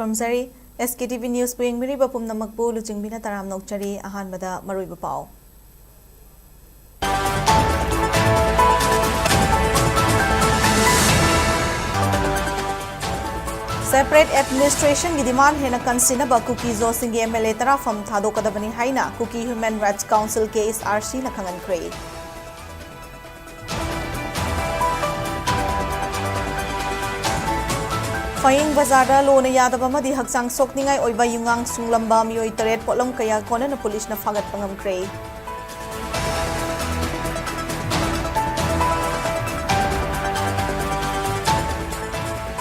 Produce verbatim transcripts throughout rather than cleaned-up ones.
ꯈꯨꯔꯨꯝꯖꯔꯤ꯫ S K T V Newsꯄꯨ ꯌꯦꯡꯕꯤꯔꯤꯕ ꯄꯨꯝꯅꯃꯛꯄꯨ ꯂꯨꯆꯤꯡꯕꯤꯅ ꯇꯔꯥꯝꯅ ꯑꯣꯛꯆꯔꯤ꯫ ꯑꯍꯥꯟꯕꯗ ꯃꯔꯨꯑꯣꯏꯕ ꯄꯥꯎ꯫ Separate administrationꯒꯤ demand ꯍꯦꯟꯅ ꯀꯟꯁꯤꯟꯅꯕ ꯀꯨꯀꯤ ꯖꯣꯁꯤꯡꯒꯤ M L A ꯇꯔꯥ ꯐꯝ ꯊꯥꯗꯣꯛꯀꯗꯕꯅꯤ ꯍꯥꯏꯅ ꯀꯨꯀꯤ Human Rights Council, K H R Cꯅ ꯈꯪꯍꯟꯈ꯭ꯔꯦ꯫ ꯐꯌꯦꯡ ꯕꯖꯥꯔꯗ ꯂꯣꯅ ꯌꯥꯗꯕ ꯑꯃꯗꯤ ꯍꯛꯆꯥꯡ ꯁꯣꯛꯅꯤꯡꯉꯥꯏ ꯑꯣꯏꯕ ꯌꯨꯉꯥꯡ ꯁꯨꯡꯂꯝꯕ ꯃꯤꯑꯣꯏ ꯇꯔꯦꯠ ꯄꯣꯠꯂꯝ ꯀꯌꯥ ꯀꯣꯟꯅꯅ ꯄꯨꯂꯤꯁꯅ ꯐꯥꯒꯠꯄ ꯉꯝꯈ꯭ꯔꯦ꯫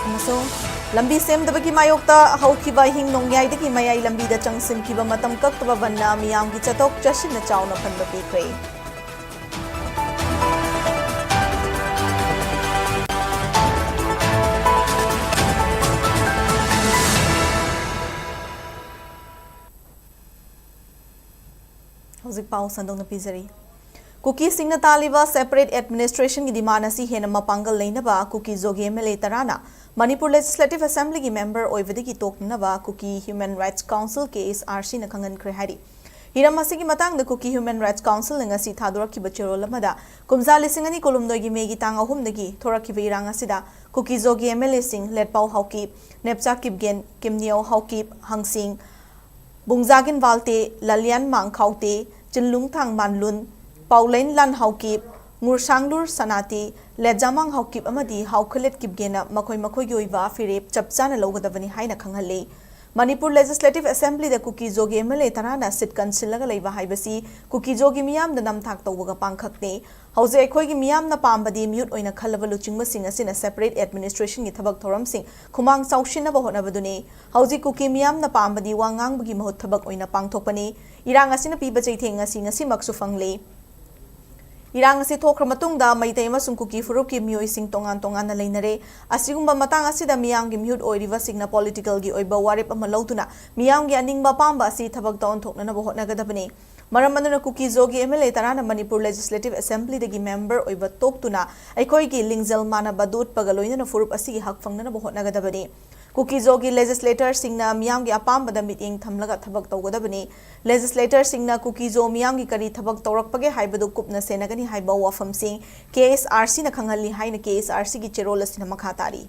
ꯑꯃꯁꯨꯡ ꯂꯝꯕꯤ ꯁꯦꯝꯗꯕꯒꯤ ꯃꯥꯌꯣꯛꯇ ꯍꯧꯈꯤꯕ ꯍꯤꯡ ꯅꯣꯡꯌꯥꯏꯗꯒꯤ ꯃꯌꯥꯏ ꯂꯝꯕꯤꯗ ꯆꯪꯁꯤꯟꯈꯤꯕ ꯃꯇꯝ ꯀꯛꯇꯕ ꯕꯟꯅ ꯃꯤꯌꯥꯝꯒꯤ ꯆꯠꯊꯣꯛ ꯆꯠꯁꯤꯟꯗ ꯆꯥꯎꯅ ꯄꯟꯕ ꯄꯤꯈ꯭ꯔꯦ꯫ ꯍꯧꯖꯤꯛ ꯄꯥꯎ ꯁꯟꯗꯣꯛꯅ ꯄꯤꯖꯔꯤ꯫ ꯀꯨꯀꯤꯁꯤꯡꯅ ꯇꯥꯜꯂꯤꯕ separate administrationꯒꯤ demand ꯑꯁꯤ ꯍꯦꯟꯅ ꯃꯄꯥꯡꯒꯜ ꯂꯩꯅꯕ ꯀꯨꯀꯤ ꯖꯣꯒꯤ M L A ꯇꯔꯥꯅ Manipur Legislative Assemblyꯒꯤ member ꯑꯣꯏꯕꯗꯒꯤ ꯇꯣꯛꯅꯅꯕ Kuki Human Rights Council, K H R Cꯅ ꯈꯪꯍꯟꯈ꯭ꯔꯦ ꯍꯥꯏꯔꯤ꯫ ꯍꯤꯔꯝ ꯑꯁꯤꯒꯤ ꯃꯇꯥꯡꯗ ꯀꯨꯀꯤ Human Rights Councilꯅ ꯉꯁꯤ ꯊꯥꯗꯣꯔꯛꯈꯤꯕ ꯆꯦꯔꯣꯜ ꯑꯃꯗ, ꯀꯨꯝꯖꯥ ꯂꯤꯁꯤꯡ ꯑꯅꯤ ꯀꯨꯟꯍꯨꯝꯗꯣꯏꯒꯤ ꯃꯦꯒꯤ ꯇꯥꯡ ꯑꯍꯨꯝꯗꯒꯤ ꯊꯣꯔꯛꯈꯤꯕ ꯏꯔꯥꯡ ꯑꯁꯤꯗ ꯀꯨꯀꯤ ꯖꯣꯒꯤ M L Aꯁꯤꯡ ꯂꯦꯠꯄꯥꯎ ꯍꯥꯎꯀꯤꯞ, ꯅꯦꯞꯆꯥ ꯀꯤꯞꯒꯦꯟ, ꯀꯤꯝꯅꯤꯌꯧ ꯍꯥꯎꯀꯤꯞ, ꯍꯪꯁꯤꯡ, ꯕꯨꯡꯖꯥꯒꯤꯟ ꯕꯥꯜꯇꯦ, ꯂꯥꯂꯤꯌꯥꯟ ꯃꯥꯡꯈꯥꯎꯇꯦ, ꯆꯤꯟꯂꯨꯡꯊꯥꯡ ꯃꯥꯟꯂꯨꯟ, ꯄꯥꯎꯂꯩꯟ ꯂꯥꯟ ꯍꯥꯎꯀꯤꯞ, ꯉꯨꯔꯁꯥꯡꯂꯨꯔ ꯁꯅꯥꯇꯤ, ꯂꯦꯖꯥꯃꯥꯡ ꯍꯥꯎꯀꯤꯞ ꯑꯃꯗꯤ ꯍꯥꯎꯈꯂꯦꯠ ꯀꯤꯞꯒꯦꯟꯅ ꯃꯈꯣꯏ ꯃꯈꯣꯏꯒꯤ ꯑꯣꯏꯕ ꯐꯤꯔꯦꯞ ꯆꯞ ꯆꯥꯅ ꯂꯧꯒꯗꯕꯅꯤ ꯍꯥꯏꯅ ꯈꯪꯍꯜꯂꯤ꯫ Manipur Legislative Assemblyꯗ Kuki ꯖꯣꯒꯤ M L A ꯇꯔꯥꯅ seat ꯀꯟꯁꯤꯜꯂꯒ ꯂꯩꯕ ꯍꯥꯏꯕꯁꯤ ꯀꯨꯀꯤ ꯖꯣꯒꯤ ꯃꯤꯌꯥꯝꯗ ꯅꯝꯊꯥꯛ ꯇꯧꯕꯒ ꯄꯥꯡꯈꯛꯅꯤ꯫ ꯍꯧꯖꯤꯛ ꯑꯩꯈꯣꯏꯒꯤ ꯃꯤꯌꯥꯝꯅ ꯄꯥꯝꯕꯗꯤ ꯃꯤꯍꯨꯠ ꯑꯣꯏꯅ ꯈꯜꯂꯕ ꯂꯨꯆꯤꯡꯕꯁꯤꯡ ꯑꯁꯤꯅ separate administrationꯒꯤ ꯊꯕꯛ ꯊꯧꯔꯝꯁꯤꯡ ꯈꯨꯃꯥꯡ ꯆꯥꯎꯁꯤꯟꯅꯕ ꯍꯣꯠꯅꯕꯗꯨꯅꯤ꯫ ꯍꯧꯖꯤꯛ ꯀꯨꯀꯤ ꯃꯤꯌꯥꯝꯅ ꯄꯥꯝꯕꯗꯤ ꯋꯥ ꯉꯥꯡꯕꯒꯤ ꯃꯍꯨꯠ ꯊꯕꯛ ꯑꯣꯏꯅ ꯄꯥꯡꯊꯣꯛꯄꯅꯤ꯫ ꯏꯔꯥꯡ ꯑꯁꯤꯅ ꯄꯤꯕ ꯆꯩꯊꯦꯡ ꯑꯁꯤ ꯉꯁꯤꯃꯛꯁꯨ ꯐꯪꯂꯤ꯫ ꯏꯔꯥꯡ ꯑꯁꯤ ꯊꯣꯛꯈ꯭ꯔ ꯃꯇꯨꯡꯗ ꯃꯩꯇꯩ ꯑꯃꯁꯨꯡ ꯀꯨꯀꯤ ꯐꯨꯔꯨꯞꯀꯤ ꯃꯤꯑꯣꯏꯁꯤꯡ ꯇꯣꯉꯥꯟ ꯇꯣꯉꯥꯟꯅ ꯂꯩꯅꯔꯦ꯫ ꯑꯁꯤꯒꯨꯝꯕ ꯃꯇꯥꯡ ꯑꯁꯤꯗ ꯃꯤꯌꯥꯝꯒꯤ ꯃꯤꯍꯨꯠ ꯑꯣꯏꯔꯤꯕꯁꯤꯡꯅ politicalꯒꯤ ꯑꯣꯏꯕ ꯋꯥꯔꯦꯞ ꯑꯃ ꯂꯧꯗꯨꯅ ꯃꯤꯌꯥꯝꯒꯤ ꯑꯅꯤꯡꯕ ꯑꯄꯥꯝꯕ ꯑꯁꯤ ꯊꯕꯛꯇ ꯑꯣꯟꯊꯣꯛꯅꯅꯕ ꯍꯣꯠꯅꯒꯗꯕꯅꯤ꯫ ꯃꯔꯝ ꯑꯗꯨꯅ ꯀꯨꯀꯤ ꯖꯣꯒꯤ M L A ꯇꯔꯥꯅ Manipur Legislative Assemblyꯗꯒꯤ member ꯑꯣꯏꯕ ꯇꯣꯛꯇꯨꯅ ꯑꯩꯈꯣꯏꯒꯤ ꯂꯤꯡꯖꯦꯜ ꯃꯥꯟꯅꯕ ꯗꯣꯠꯄꯒ ꯂꯣꯏꯅꯅ ꯐꯨꯔꯨꯞ ꯑꯁꯤꯒꯤ ꯍꯛ ꯐꯪꯅꯅꯕ ꯍꯣꯠꯅꯒꯗꯕꯅꯤ꯫ ꯀꯨꯀꯤꯖꯣꯒꯤ ꯂꯦꯖꯤꯁꯂꯦꯇꯔꯁꯤꯡꯅ ꯃꯤꯌꯥꯝꯒꯤ ꯑꯄꯥꯝꯕꯗ ꯃꯤꯠꯌꯦꯡ ꯊꯝꯂꯒ ꯊꯕꯛ ꯇꯧꯒꯗꯕꯅꯤ꯫ ꯂꯦꯖꯤꯁꯂꯦꯇꯔꯁꯤꯡꯅ ꯀꯨꯀꯤꯖꯣ ꯃꯤꯌꯥꯝꯒꯤ ꯀꯔꯤ ꯊꯕꯛ ꯇꯧꯔꯛꯄꯒꯦ ꯍꯥꯏꯕꯗꯨ ꯀꯨꯞꯅ ꯁꯦꯟꯅꯒꯅꯤ ꯍꯥꯏꯕ ꯋꯥꯐꯝꯁꯤꯡ ꯀꯦ ꯑꯦꯁ ꯑꯥꯔ ꯁꯤꯅ ꯈꯪꯍꯜꯂꯤ ꯍꯥꯏꯅ ꯀꯦ ꯑꯦꯁ ꯑꯥꯔ ꯁꯤꯒꯤ ꯆꯦꯔꯣꯜ ꯑꯁꯤꯅ ꯃꯈꯥ ꯇꯥꯔꯤ꯫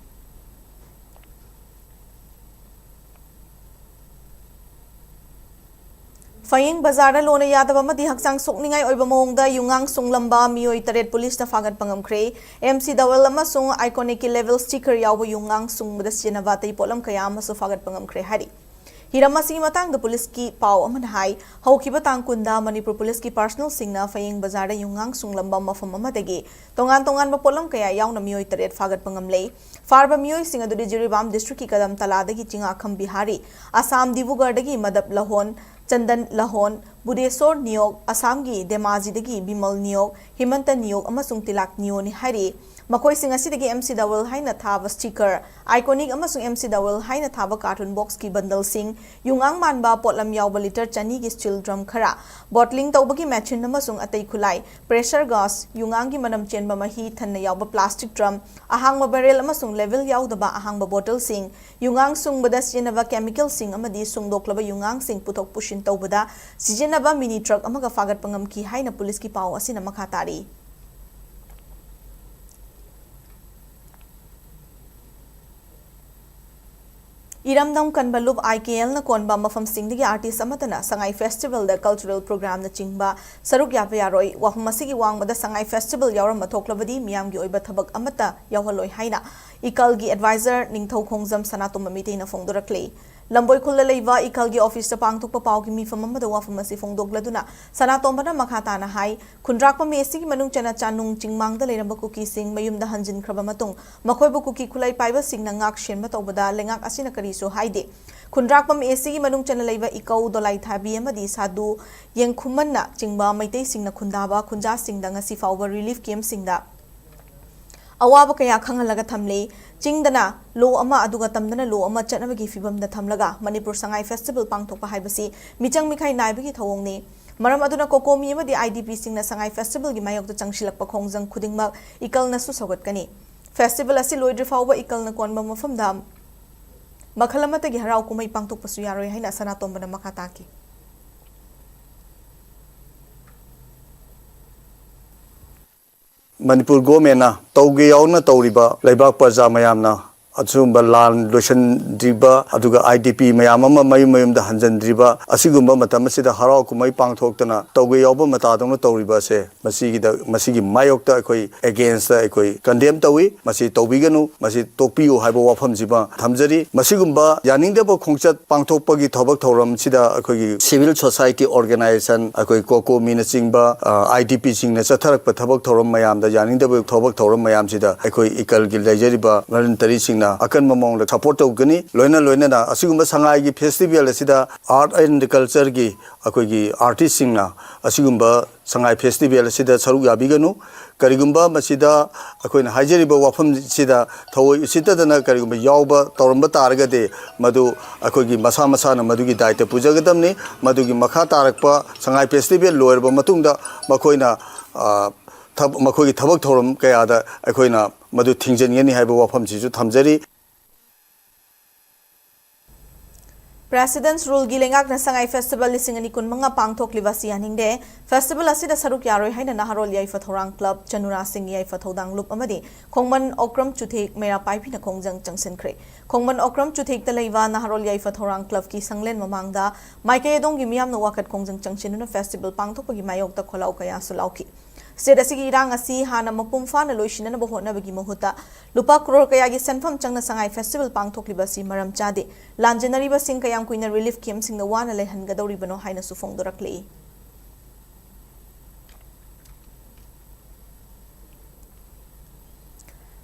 ꯐꯌꯦꯡ ꯕꯖꯥꯔꯗ ꯂꯣꯟꯅ ꯌꯥꯗꯕ ꯑꯃꯗꯤ ꯍꯛꯆꯥꯡ ꯁꯣꯛꯅꯤꯡꯉꯥꯏ ꯑꯣꯏꯕ ꯃꯑꯣꯡꯗ ꯌꯨꯉꯥꯡ ꯁꯨꯡꯂꯝꯕ ꯃꯤꯑꯣꯏ ꯇꯔꯦꯠ ꯄꯨꯂꯤꯁꯅ ꯐꯥꯒꯠꯄ ꯉꯝꯈ꯭ꯔꯦ꯫ ꯑꯦꯝ ꯁꯤ ꯗꯕꯜ ꯑꯃꯁꯨꯡ ꯑꯥꯏꯀꯣꯅꯤꯛꯀꯤ ꯂꯦꯕꯦꯜ ꯁ꯭ꯇꯤꯀꯔ ꯌꯥꯎꯕ ꯌꯨꯉꯥꯡ ꯁꯨꯡꯕꯗ ꯁꯤꯖꯤꯟꯅꯕ ꯑꯇꯩ ꯄꯣꯠꯂꯝ ꯀꯌꯥ ꯑꯃꯁꯨ ꯐꯥꯒꯠꯄ ꯉꯝꯈ꯭ꯔꯦ ꯍꯥꯏꯔꯤ꯫ ꯍꯤꯔꯝ ꯑꯁꯤꯒꯤ ꯃꯇꯥꯡꯗ ꯄꯨꯂꯤꯁꯀꯤ ꯄꯥꯎ ꯑꯃꯅ ꯍꯥꯏ, ꯍꯧꯈꯤꯕ ꯇꯥꯡ ꯀꯨꯟꯗ ꯃꯅꯤꯄꯨꯔ ꯄꯨꯂꯤꯁꯀꯤ ꯄꯥꯔꯁꯅꯦꯜꯁꯤꯡꯅ ꯐꯌꯦꯡ ꯕꯖꯥꯔꯗ ꯌꯨꯉꯥꯡ ꯁꯨꯡꯂꯝꯕ ꯃꯐꯝ ꯑꯃꯗꯒꯤ ꯇꯣꯉꯥꯟ ꯇꯣꯉꯥꯟꯕ ꯄꯣꯠꯂꯝ ꯀꯌꯥ ꯌꯥꯎꯅ ꯃꯤꯑꯣꯏ ꯇꯔꯦꯠ ꯐꯥꯒꯠꯄ ꯉꯝꯂꯦ꯫ ꯐꯥꯔꯕ ꯃꯤꯑꯣꯏꯁꯤꯡ ꯑꯗꯨꯗꯤ ꯖꯤꯔꯤꯕꯥꯝ ꯗꯤꯁꯇ꯭ꯔꯤꯛꯀꯤ ꯀꯗꯝ ꯇꯂꯥꯗꯒꯤ ꯆꯤꯡꯉꯥꯈꯝ ꯕꯤꯍꯥꯔꯤ, ꯑꯁꯥꯝ ꯗꯤꯕꯨꯒꯔꯗꯒꯤ ꯃꯗꯞ ꯂꯍꯣꯟ, ꯆꯟꯗꯟ ꯂꯍꯣꯟ, ꯕꯨꯗꯦꯁꯣꯔ ꯅꯤꯌꯣꯛ, ꯑꯁꯥꯝꯒꯤ ꯙꯦꯃꯥꯖꯤꯗꯒꯤ ꯕꯤꯃꯜ ꯅꯤꯌꯣꯛ, ꯍꯤꯃꯟꯇ ꯅꯤꯌꯣꯛ ꯑꯃꯁꯨꯡ ꯇꯤꯂꯥꯛ ꯅꯤꯌꯣꯅꯤ ꯍꯥꯏꯔꯤ꯫ ꯃꯈꯣꯏꯁꯤꯡ ꯑꯁꯤꯗꯒꯤ ꯑꯦꯝ ꯁꯤ ꯗꯕꯜ ꯍꯥꯏꯅ ꯊꯥꯕ ꯁ꯭ꯇꯤꯀꯔ, ꯑꯥꯏꯀꯣꯅꯤꯛ ꯑꯃꯁꯨꯡ ꯑꯦꯝ ꯁꯤ ꯗꯕꯜ ꯍꯥꯏꯅ ꯊꯥꯕ ꯀꯥꯔꯇꯨꯟ ꯕꯣꯛꯁꯀꯤ ꯕꯟꯗꯜꯁꯤꯡ, ꯌꯨꯉꯥꯡ ꯃꯥꯟꯕ ꯄꯣꯠꯂꯝ ꯌꯥꯎꯕ ꯂꯤꯇꯔ ꯆꯅꯤꯒꯤ ꯁ꯭ꯇꯤꯜ ꯗ꯭ꯔꯝ ꯈꯔ, ꯕꯣꯇ꯭ꯂꯤꯡ ꯇꯧꯕꯒꯤ ꯃꯦꯆꯤꯟ ꯑꯃꯁꯨꯡ ꯑꯇꯩ ꯈꯨꯠꯂꯥꯏ, ꯄ꯭ꯔꯦꯁꯔ ꯒꯥꯁ, ꯌꯨꯉꯥꯡꯒꯤ ꯃꯅꯝ ꯆꯦꯟꯕ ꯃꯍꯤ ꯊꯟꯅ ꯌꯥꯎꯕ ꯄ꯭ꯂꯥꯁꯇꯤꯛ ꯗ꯭ꯔꯝ, ꯑꯍꯥꯡꯕ ꯕꯦꯔꯦꯜ ꯑꯃꯁꯨꯡ ꯂꯦꯕꯦꯜ ꯌꯥꯎꯗꯕ ꯑꯍꯥꯡꯕ ꯕꯣꯇꯜꯁꯤꯡ, ꯌꯨꯉꯥꯡ ꯁꯨꯡꯕꯗ ꯁꯤꯖꯤꯟꯅꯕ ꯀꯦꯃꯤꯀꯦꯜꯁꯤꯡ ꯑꯃꯗꯤ ꯁꯨꯡꯗꯣꯛꯂꯕ ꯌꯨꯉꯥꯡꯁꯤꯡ ꯄꯨꯊꯣꯛ ꯄꯨꯁꯤꯟ ꯇꯧꯕꯗ ꯁꯤꯖꯤꯟꯅꯕ ꯃꯤꯅꯤ ꯇ꯭ꯔꯛ ꯑꯃꯒ ꯐꯥꯒꯠꯄ ꯉꯝꯈꯤ ꯍꯥꯏꯅ ꯄꯨꯂꯤꯁꯀꯤ ꯄꯥꯎ ꯑꯁꯤꯅ ꯃꯈꯥ ꯇꯥꯔꯤ꯫ ꯏꯔꯝꯗꯝ ꯀꯟꯕ ꯂꯨꯞ ꯑꯥꯏ ꯀꯦ ꯑꯦꯜꯅ ꯀꯣꯟꯕ ꯃꯐꯝꯁꯤꯡꯗꯒꯤ ꯑꯥꯔꯇꯤꯁ ꯑꯃꯠꯇꯅ ꯁꯉꯥꯏ ꯐꯦꯁꯇꯤꯚꯦꯜꯗ ꯀꯜꯆꯔꯦꯜ ꯄ꯭ꯔꯣꯒ꯭ꯔꯥꯝꯅꯆꯤꯡꯕ ꯁꯔꯨꯛ ꯌꯥꯕ ꯌꯥꯔꯣꯏ꯫ ꯋꯥꯐꯝ ꯑꯁꯤꯒꯤ ꯋꯥꯡꯃꯗ ꯁꯉꯥꯏ ꯐꯦꯁꯇꯤꯚꯦꯜ ꯌꯥꯎꯔꯝꯕ ꯊꯣꯛꯂꯕꯗꯤ ꯃꯤꯌꯥꯝꯒꯤ ꯑꯣꯏꯕ ꯊꯕꯛ ꯑꯃꯠꯇ ꯌꯥꯎꯍꯜꯂꯣꯏ ꯍꯥꯏꯅ ꯏꯀꯜꯒꯤ ꯑꯦꯗꯚꯥꯏꯖꯔ ꯅꯤꯡꯊꯧ ꯈꯣꯡꯖꯝ ꯁꯅꯥꯇꯣꯝꯕ ꯃꯤꯇꯩꯅ ꯐꯣꯡꯗꯣꯔꯛꯂꯤ꯫ ꯂꯝꯕꯣꯏ ꯈꯨꯜꯗ ꯂꯩꯕ ꯏꯀꯜꯒꯤ ꯑꯣꯐꯤꯁꯇ ꯄꯥꯡꯊꯣꯛꯄ ꯄꯥꯎꯒꯤ ꯃꯤꯐꯝ ꯑꯃꯗ ꯋꯥꯐꯝ ꯑꯁꯤ ꯐꯣꯡꯗꯣꯛꯂꯗꯨꯅ ꯁꯅꯥꯇꯣꯝꯕꯅ ꯃꯈꯥ ꯇꯥꯅ ꯍꯥꯏ, ꯈꯨꯟꯗ꯭ꯔꯥꯛꯄꯝ ꯑꯦ ꯁꯤꯒꯤ ꯃꯅꯨꯡ ꯆꯟꯅ ꯆꯥꯅꯨꯡ ꯆꯤꯡꯃꯥꯡꯗ ꯂꯩꯔꯝꯕ ꯀꯨꯀꯤꯁꯤꯡ ꯃꯌꯨꯝꯗ ꯍꯟꯖꯤꯟꯈ꯭ꯔꯕ ꯃꯇꯨꯡ ꯃꯈꯣꯏꯕꯨ ꯀꯨꯀꯤ ꯈꯨꯠꯂꯥꯏ ꯄꯥꯏꯕꯁꯤꯡꯅ ꯉꯥꯛ ꯁꯦꯟꯕ ꯇꯧꯕꯗ ꯂꯩꯉꯥꯛ ꯑꯁꯤꯅ ꯀꯔꯤꯁꯨ ꯍꯥꯏꯗꯦ꯫ ꯈꯨꯟꯗ꯭ꯔꯥꯛꯄꯝ ꯑꯦ ꯁꯤꯒꯤ ꯃꯅꯨꯡ ꯆꯟꯅ ꯂꯩꯕ ꯏꯀꯧ, ꯗꯣꯂꯥꯏꯊꯥꯕꯤ ꯑꯃꯗꯤ ꯁꯥꯗꯨ ꯌꯦꯡꯈꯨꯃꯟꯅ ꯆꯤꯡꯕ ꯃꯩꯇꯩꯁꯤꯡꯅ ꯈꯨꯟꯗꯥꯕ ꯈꯨꯟꯖꯥꯁꯤꯡꯗ ꯉꯁꯤ ꯐꯥꯎꯕ ꯔꯤꯂꯤꯐ ꯀꯦꯝꯞꯁꯤꯡꯗ ꯑꯋꯥꯕ ꯀꯌꯥ ꯈꯪꯍꯜꯂꯒ ꯊꯝꯂꯤ꯫ ꯆꯤꯡꯗꯅ ꯂꯣ ꯑꯃ, ꯑꯗꯨꯒ ꯇꯝꯗꯅ ꯂꯣ ꯑꯃ ꯆꯠꯅꯕꯒꯤ ꯐꯤꯕꯝꯗ ꯊꯝꯂꯒ ꯃꯅꯤꯄꯨꯔ ꯁꯉꯥꯏ ꯐꯦꯁꯇꯤꯚꯦꯜ ꯄꯥꯡꯊꯣꯛꯄ ꯍꯥꯏꯕꯁꯤ ꯃꯤꯆꯪ ꯃꯤꯈꯥꯏ ꯅꯥꯏꯕꯒꯤ ꯊꯧꯑꯣꯡꯅꯤ꯫ ꯃꯔꯝ ꯑꯗꯨꯅ ꯀꯣꯀꯣꯃꯤ ꯑꯃꯗꯤ ꯑꯥꯏ ꯗꯤ ꯄꯤꯁꯤꯡꯅ ꯁꯉꯥꯏ ꯐꯦꯁꯇꯤꯚꯦꯜꯒꯤ ꯃꯥꯌꯣꯛꯇ ꯆꯪꯁꯤꯜꯂꯛꯄ ꯈꯣꯡꯖꯪ ꯈꯨꯗꯤꯡꯃꯛ ꯏꯀꯜꯅꯁꯨ ꯁꯧꯒꯠꯀꯅꯤ꯫ ꯐꯦꯁꯇꯤꯚꯦꯜ ꯑꯁꯤ ꯂꯣꯏꯗ꯭ꯔꯤ ꯐꯥꯎꯕ ꯏꯀꯜꯅ ꯀꯣꯟꯕ ꯃꯐꯝꯗ ꯃꯈꯜ ꯑꯃꯠꯇꯒꯤ ꯍꯔꯥꯎ ꯀꯨꯝꯍꯩ ꯄꯥꯡꯊꯣꯛꯄꯁꯨ ꯌꯥꯔꯣꯏ ꯍꯥꯏꯅ ꯁꯅꯥꯇꯣꯝꯕꯅ ꯃꯈꯥ ꯇꯥꯈꯤ꯫ ꯃꯅꯤꯄꯨꯔ ꯒꯣꯔꯃꯦꯟꯅ ꯇꯧꯒꯦ ꯌꯥꯎꯅ ꯇꯧꯔꯤꯕ ꯂꯩꯕꯥꯛ ꯄ꯭ꯔꯖꯥ ꯃꯌꯥꯝꯅ ꯑꯁꯤꯒꯨꯝꯕ ꯂꯥꯟ ꯂꯣꯏꯁꯤꯟꯗ꯭ꯔꯤꯕ, ꯑꯗꯨꯒ ꯑꯥꯏ ꯗꯤ ꯄꯤ ꯃꯌꯥꯝ ꯑꯃ ꯃꯌꯨꯝ ꯃꯌꯨꯝꯗ ꯍꯟꯖꯤꯟꯗ꯭ꯔꯤꯕ ꯑꯁꯤꯒꯨꯝꯕ ꯃꯇꯝ ꯑꯁꯤꯗ ꯍꯔꯥꯎ ꯀꯨꯝꯍꯩ ꯄꯥꯡꯊꯣꯛꯇꯅ ꯇꯧꯒꯦ ꯌꯥꯎꯕ ꯃꯇꯥꯗꯧꯅ ꯇꯧꯔꯤꯕ ꯑꯁꯦ, ꯃꯁꯤꯒꯤꯗ, ꯃꯁꯤꯒꯤ ꯃꯥꯌꯣꯛꯇ ꯑꯩꯈꯣꯏ against ꯑꯩꯈꯣꯏ condemn ꯇꯧꯏ꯫ ꯃꯁꯤ ꯇꯧꯕꯤꯒꯅꯨ, ꯃꯁꯤ ꯇꯣꯛꯄꯤꯌꯨ ꯍꯥꯏꯕ ꯋꯥꯐꯝꯁꯤꯃ ꯊꯝꯖꯔꯤ꯫ ꯃꯁꯤꯒꯨꯝꯕ ꯌꯥꯅꯤꯡꯗꯕ ꯈꯣꯡꯆꯠ ꯄꯥꯡꯊꯣꯛꯄꯒꯤ ꯊꯕꯛ ꯊꯧꯔꯝꯁꯤꯗ ꯑꯩꯈꯣꯏꯒꯤ civil society organization, ꯑꯩꯈꯣꯏ ꯀꯣꯀꯣꯃꯤꯅꯆꯤꯡꯕ, ꯑ, ꯑꯥꯏ ꯗꯤ ꯄꯤꯁꯤꯡꯅ ꯆꯠꯊꯔꯛꯄ ꯊꯕꯛ ꯊꯧꯔꯝ ꯃꯌꯥꯝꯗ, ꯌꯥꯅꯤꯡꯗꯕ ꯊꯕꯛ ꯊꯧꯔꯝ ꯃꯌꯥꯝꯁꯤꯗ ꯑꯩꯈꯣꯏ ꯏꯀꯜꯒꯤ ꯂꯩꯖꯔꯤꯕ voluntary ꯁꯤꯡꯅ ꯑꯀꯟꯕ ꯃꯑꯣꯡꯗ support ꯇꯧꯒꯅꯤ꯫ ꯂꯣꯏꯅ ꯂꯣꯏꯅꯅ ꯑꯁꯤꯒꯨꯝꯕ ꯁꯉꯥꯏꯒꯤ festival ꯑꯁꯤꯗ art and culture ꯒꯤ ꯑꯩꯈꯣꯏꯒꯤ artist ꯁꯤꯡꯅ ꯑꯁꯤꯒꯨꯝꯕ ꯁꯉꯥꯏ festival ꯑꯁꯤꯗ ꯁꯔꯨꯛ ꯌꯥꯕꯤꯒꯅꯨ꯫ ꯀꯔꯤꯒꯨꯝꯕ ꯃꯁꯤꯗ ꯑꯩꯈꯣꯏꯅ ꯍꯥꯏꯖꯔꯤꯕ ꯋꯥꯐꯝꯁꯤꯗ ꯊꯑꯣꯏ ꯎꯁꯤꯠꯇꯗꯅ ꯀꯔꯤꯒꯨꯝꯕ ꯌꯥꯎꯕ ꯇꯧꯔꯝꯕ ꯇꯥꯔꯒꯗꯤ, ꯃꯗꯨ ꯑꯩꯈꯣꯏꯒꯤ ꯃꯁꯥ ꯃꯁꯥꯅ ꯃꯗꯨꯒꯤ ꯗꯥꯏꯇ ꯄꯨꯖꯒꯗꯕꯅꯤ꯫ ꯃꯗꯨꯒꯤ ꯃꯈꯥ ꯇꯥꯔꯛꯄ ꯁꯉꯥꯏ festival ꯂꯣꯏꯔꯕ ꯃꯇꯨꯡꯗ ꯃꯈꯣꯏꯅ, ꯑ, ꯊꯕ-, ꯃꯈꯣꯏꯒꯤ ꯊꯕꯛ ꯊꯧꯔꯝ ꯀꯌꯥꯗ ꯑꯩꯈꯣꯏꯅ ꯃꯗꯨ ꯊꯤꯡꯖꯤꯟꯒꯅꯤ ꯍꯥꯏꯕ ꯋꯥꯐꯝꯁꯤꯁꯨ ꯊꯝꯖꯔꯤ꯫ President's Rule ꯒꯤ ꯂꯩꯉꯥꯛꯅ ꯁꯉꯥꯏ festival ꯂꯤꯁꯤꯡ ꯑꯅꯤ ꯀꯨꯟꯃꯉꯥ ꯄꯥꯡꯊꯣꯛꯂꯤꯕ ꯑꯁꯤ ꯌꯥꯅꯤꯡꯗꯦ꯫ Festival ꯑꯁꯤꯗ ꯁꯔꯨꯛ ꯌꯥꯔꯣꯏ ꯍꯥꯏꯅ ꯅꯍꯥꯔꯣꯜ ꯌꯥꯏꯐ ꯊꯧꯔꯥꯡ club, ꯆꯅꯨꯔꯥꯁꯤꯡ ꯌꯥꯏꯐ ꯊꯧꯗꯥꯡ ꯂꯨꯞ ꯑꯃꯗꯤ ꯈꯣꯡꯃꯟ ꯑꯣꯀ꯭ꯔꯝ ꯆꯨꯊꯦꯛ ꯃꯩꯔꯥ ꯄꯥꯏꯕꯤꯅ ꯈꯣꯡꯖꯪ ꯆꯪꯁꯤꯟꯈ꯭ꯔꯦ꯫ ꯈꯣꯡꯃꯟ ꯑꯣꯀ꯭ꯔꯝ ꯆꯨꯊꯦꯛꯇ ꯂꯩꯕ ꯅꯍꯥꯔꯣꯜ ꯌꯥꯏꯐ ꯊꯧꯔꯥꯡ club ꯀꯤ ꯁꯪꯂꯦꯟ ꯃꯃꯥꯡꯗ ꯃꯥꯏꯀꯩ ꯑꯗꯣꯝꯒꯤ ꯃꯤꯌꯥꯝꯅ ꯋꯥꯀꯠ ꯈꯣꯡꯖꯪ ꯆꯪꯁꯤꯟꯗꯨꯅ festival ꯄꯥꯡꯊꯣꯛꯄꯒꯤ ꯃꯥꯌꯣꯛꯇ ꯈꯣꯜꯂꯥꯎ ꯀꯌꯥꯁꯨ ꯂꯥꯎꯈꯤ꯫ State ꯑꯁꯤꯒꯤ ꯏꯔꯥꯡ ꯑꯁꯤ ꯍꯥꯟꯅ ꯃꯄꯨꯡ ꯐꯥꯅ ꯂꯣꯏꯁꯤꯟꯅꯅꯕ ꯍꯣꯠꯅꯕꯒꯤ ꯃꯍꯨꯠꯇ ꯂꯨꯄꯥ ꯀ꯭ꯔꯣꯔ ꯀꯌꯥꯒꯤ ꯁꯦꯟꯐꯝ ꯆꯪꯅ ꯁꯉꯥꯏ festival ꯄꯥꯡꯊꯣꯛꯂꯤꯕ ꯑꯁꯤ ꯃꯔꯝ ꯆꯥꯗꯦ꯫ ꯂꯥꯟꯖꯦꯟꯅꯔꯤꯕꯁꯤꯡ ꯀꯌꯥꯝ ꯀꯨꯏꯅ relief camp ꯁꯤꯡꯗ ꯋꯥꯅ ꯂꯩꯍꯟꯒꯗꯧꯔꯤꯕꯅꯣ ꯍꯥꯏꯅꯁꯨ ꯐꯣꯡꯗꯣꯔꯛꯂꯤ꯫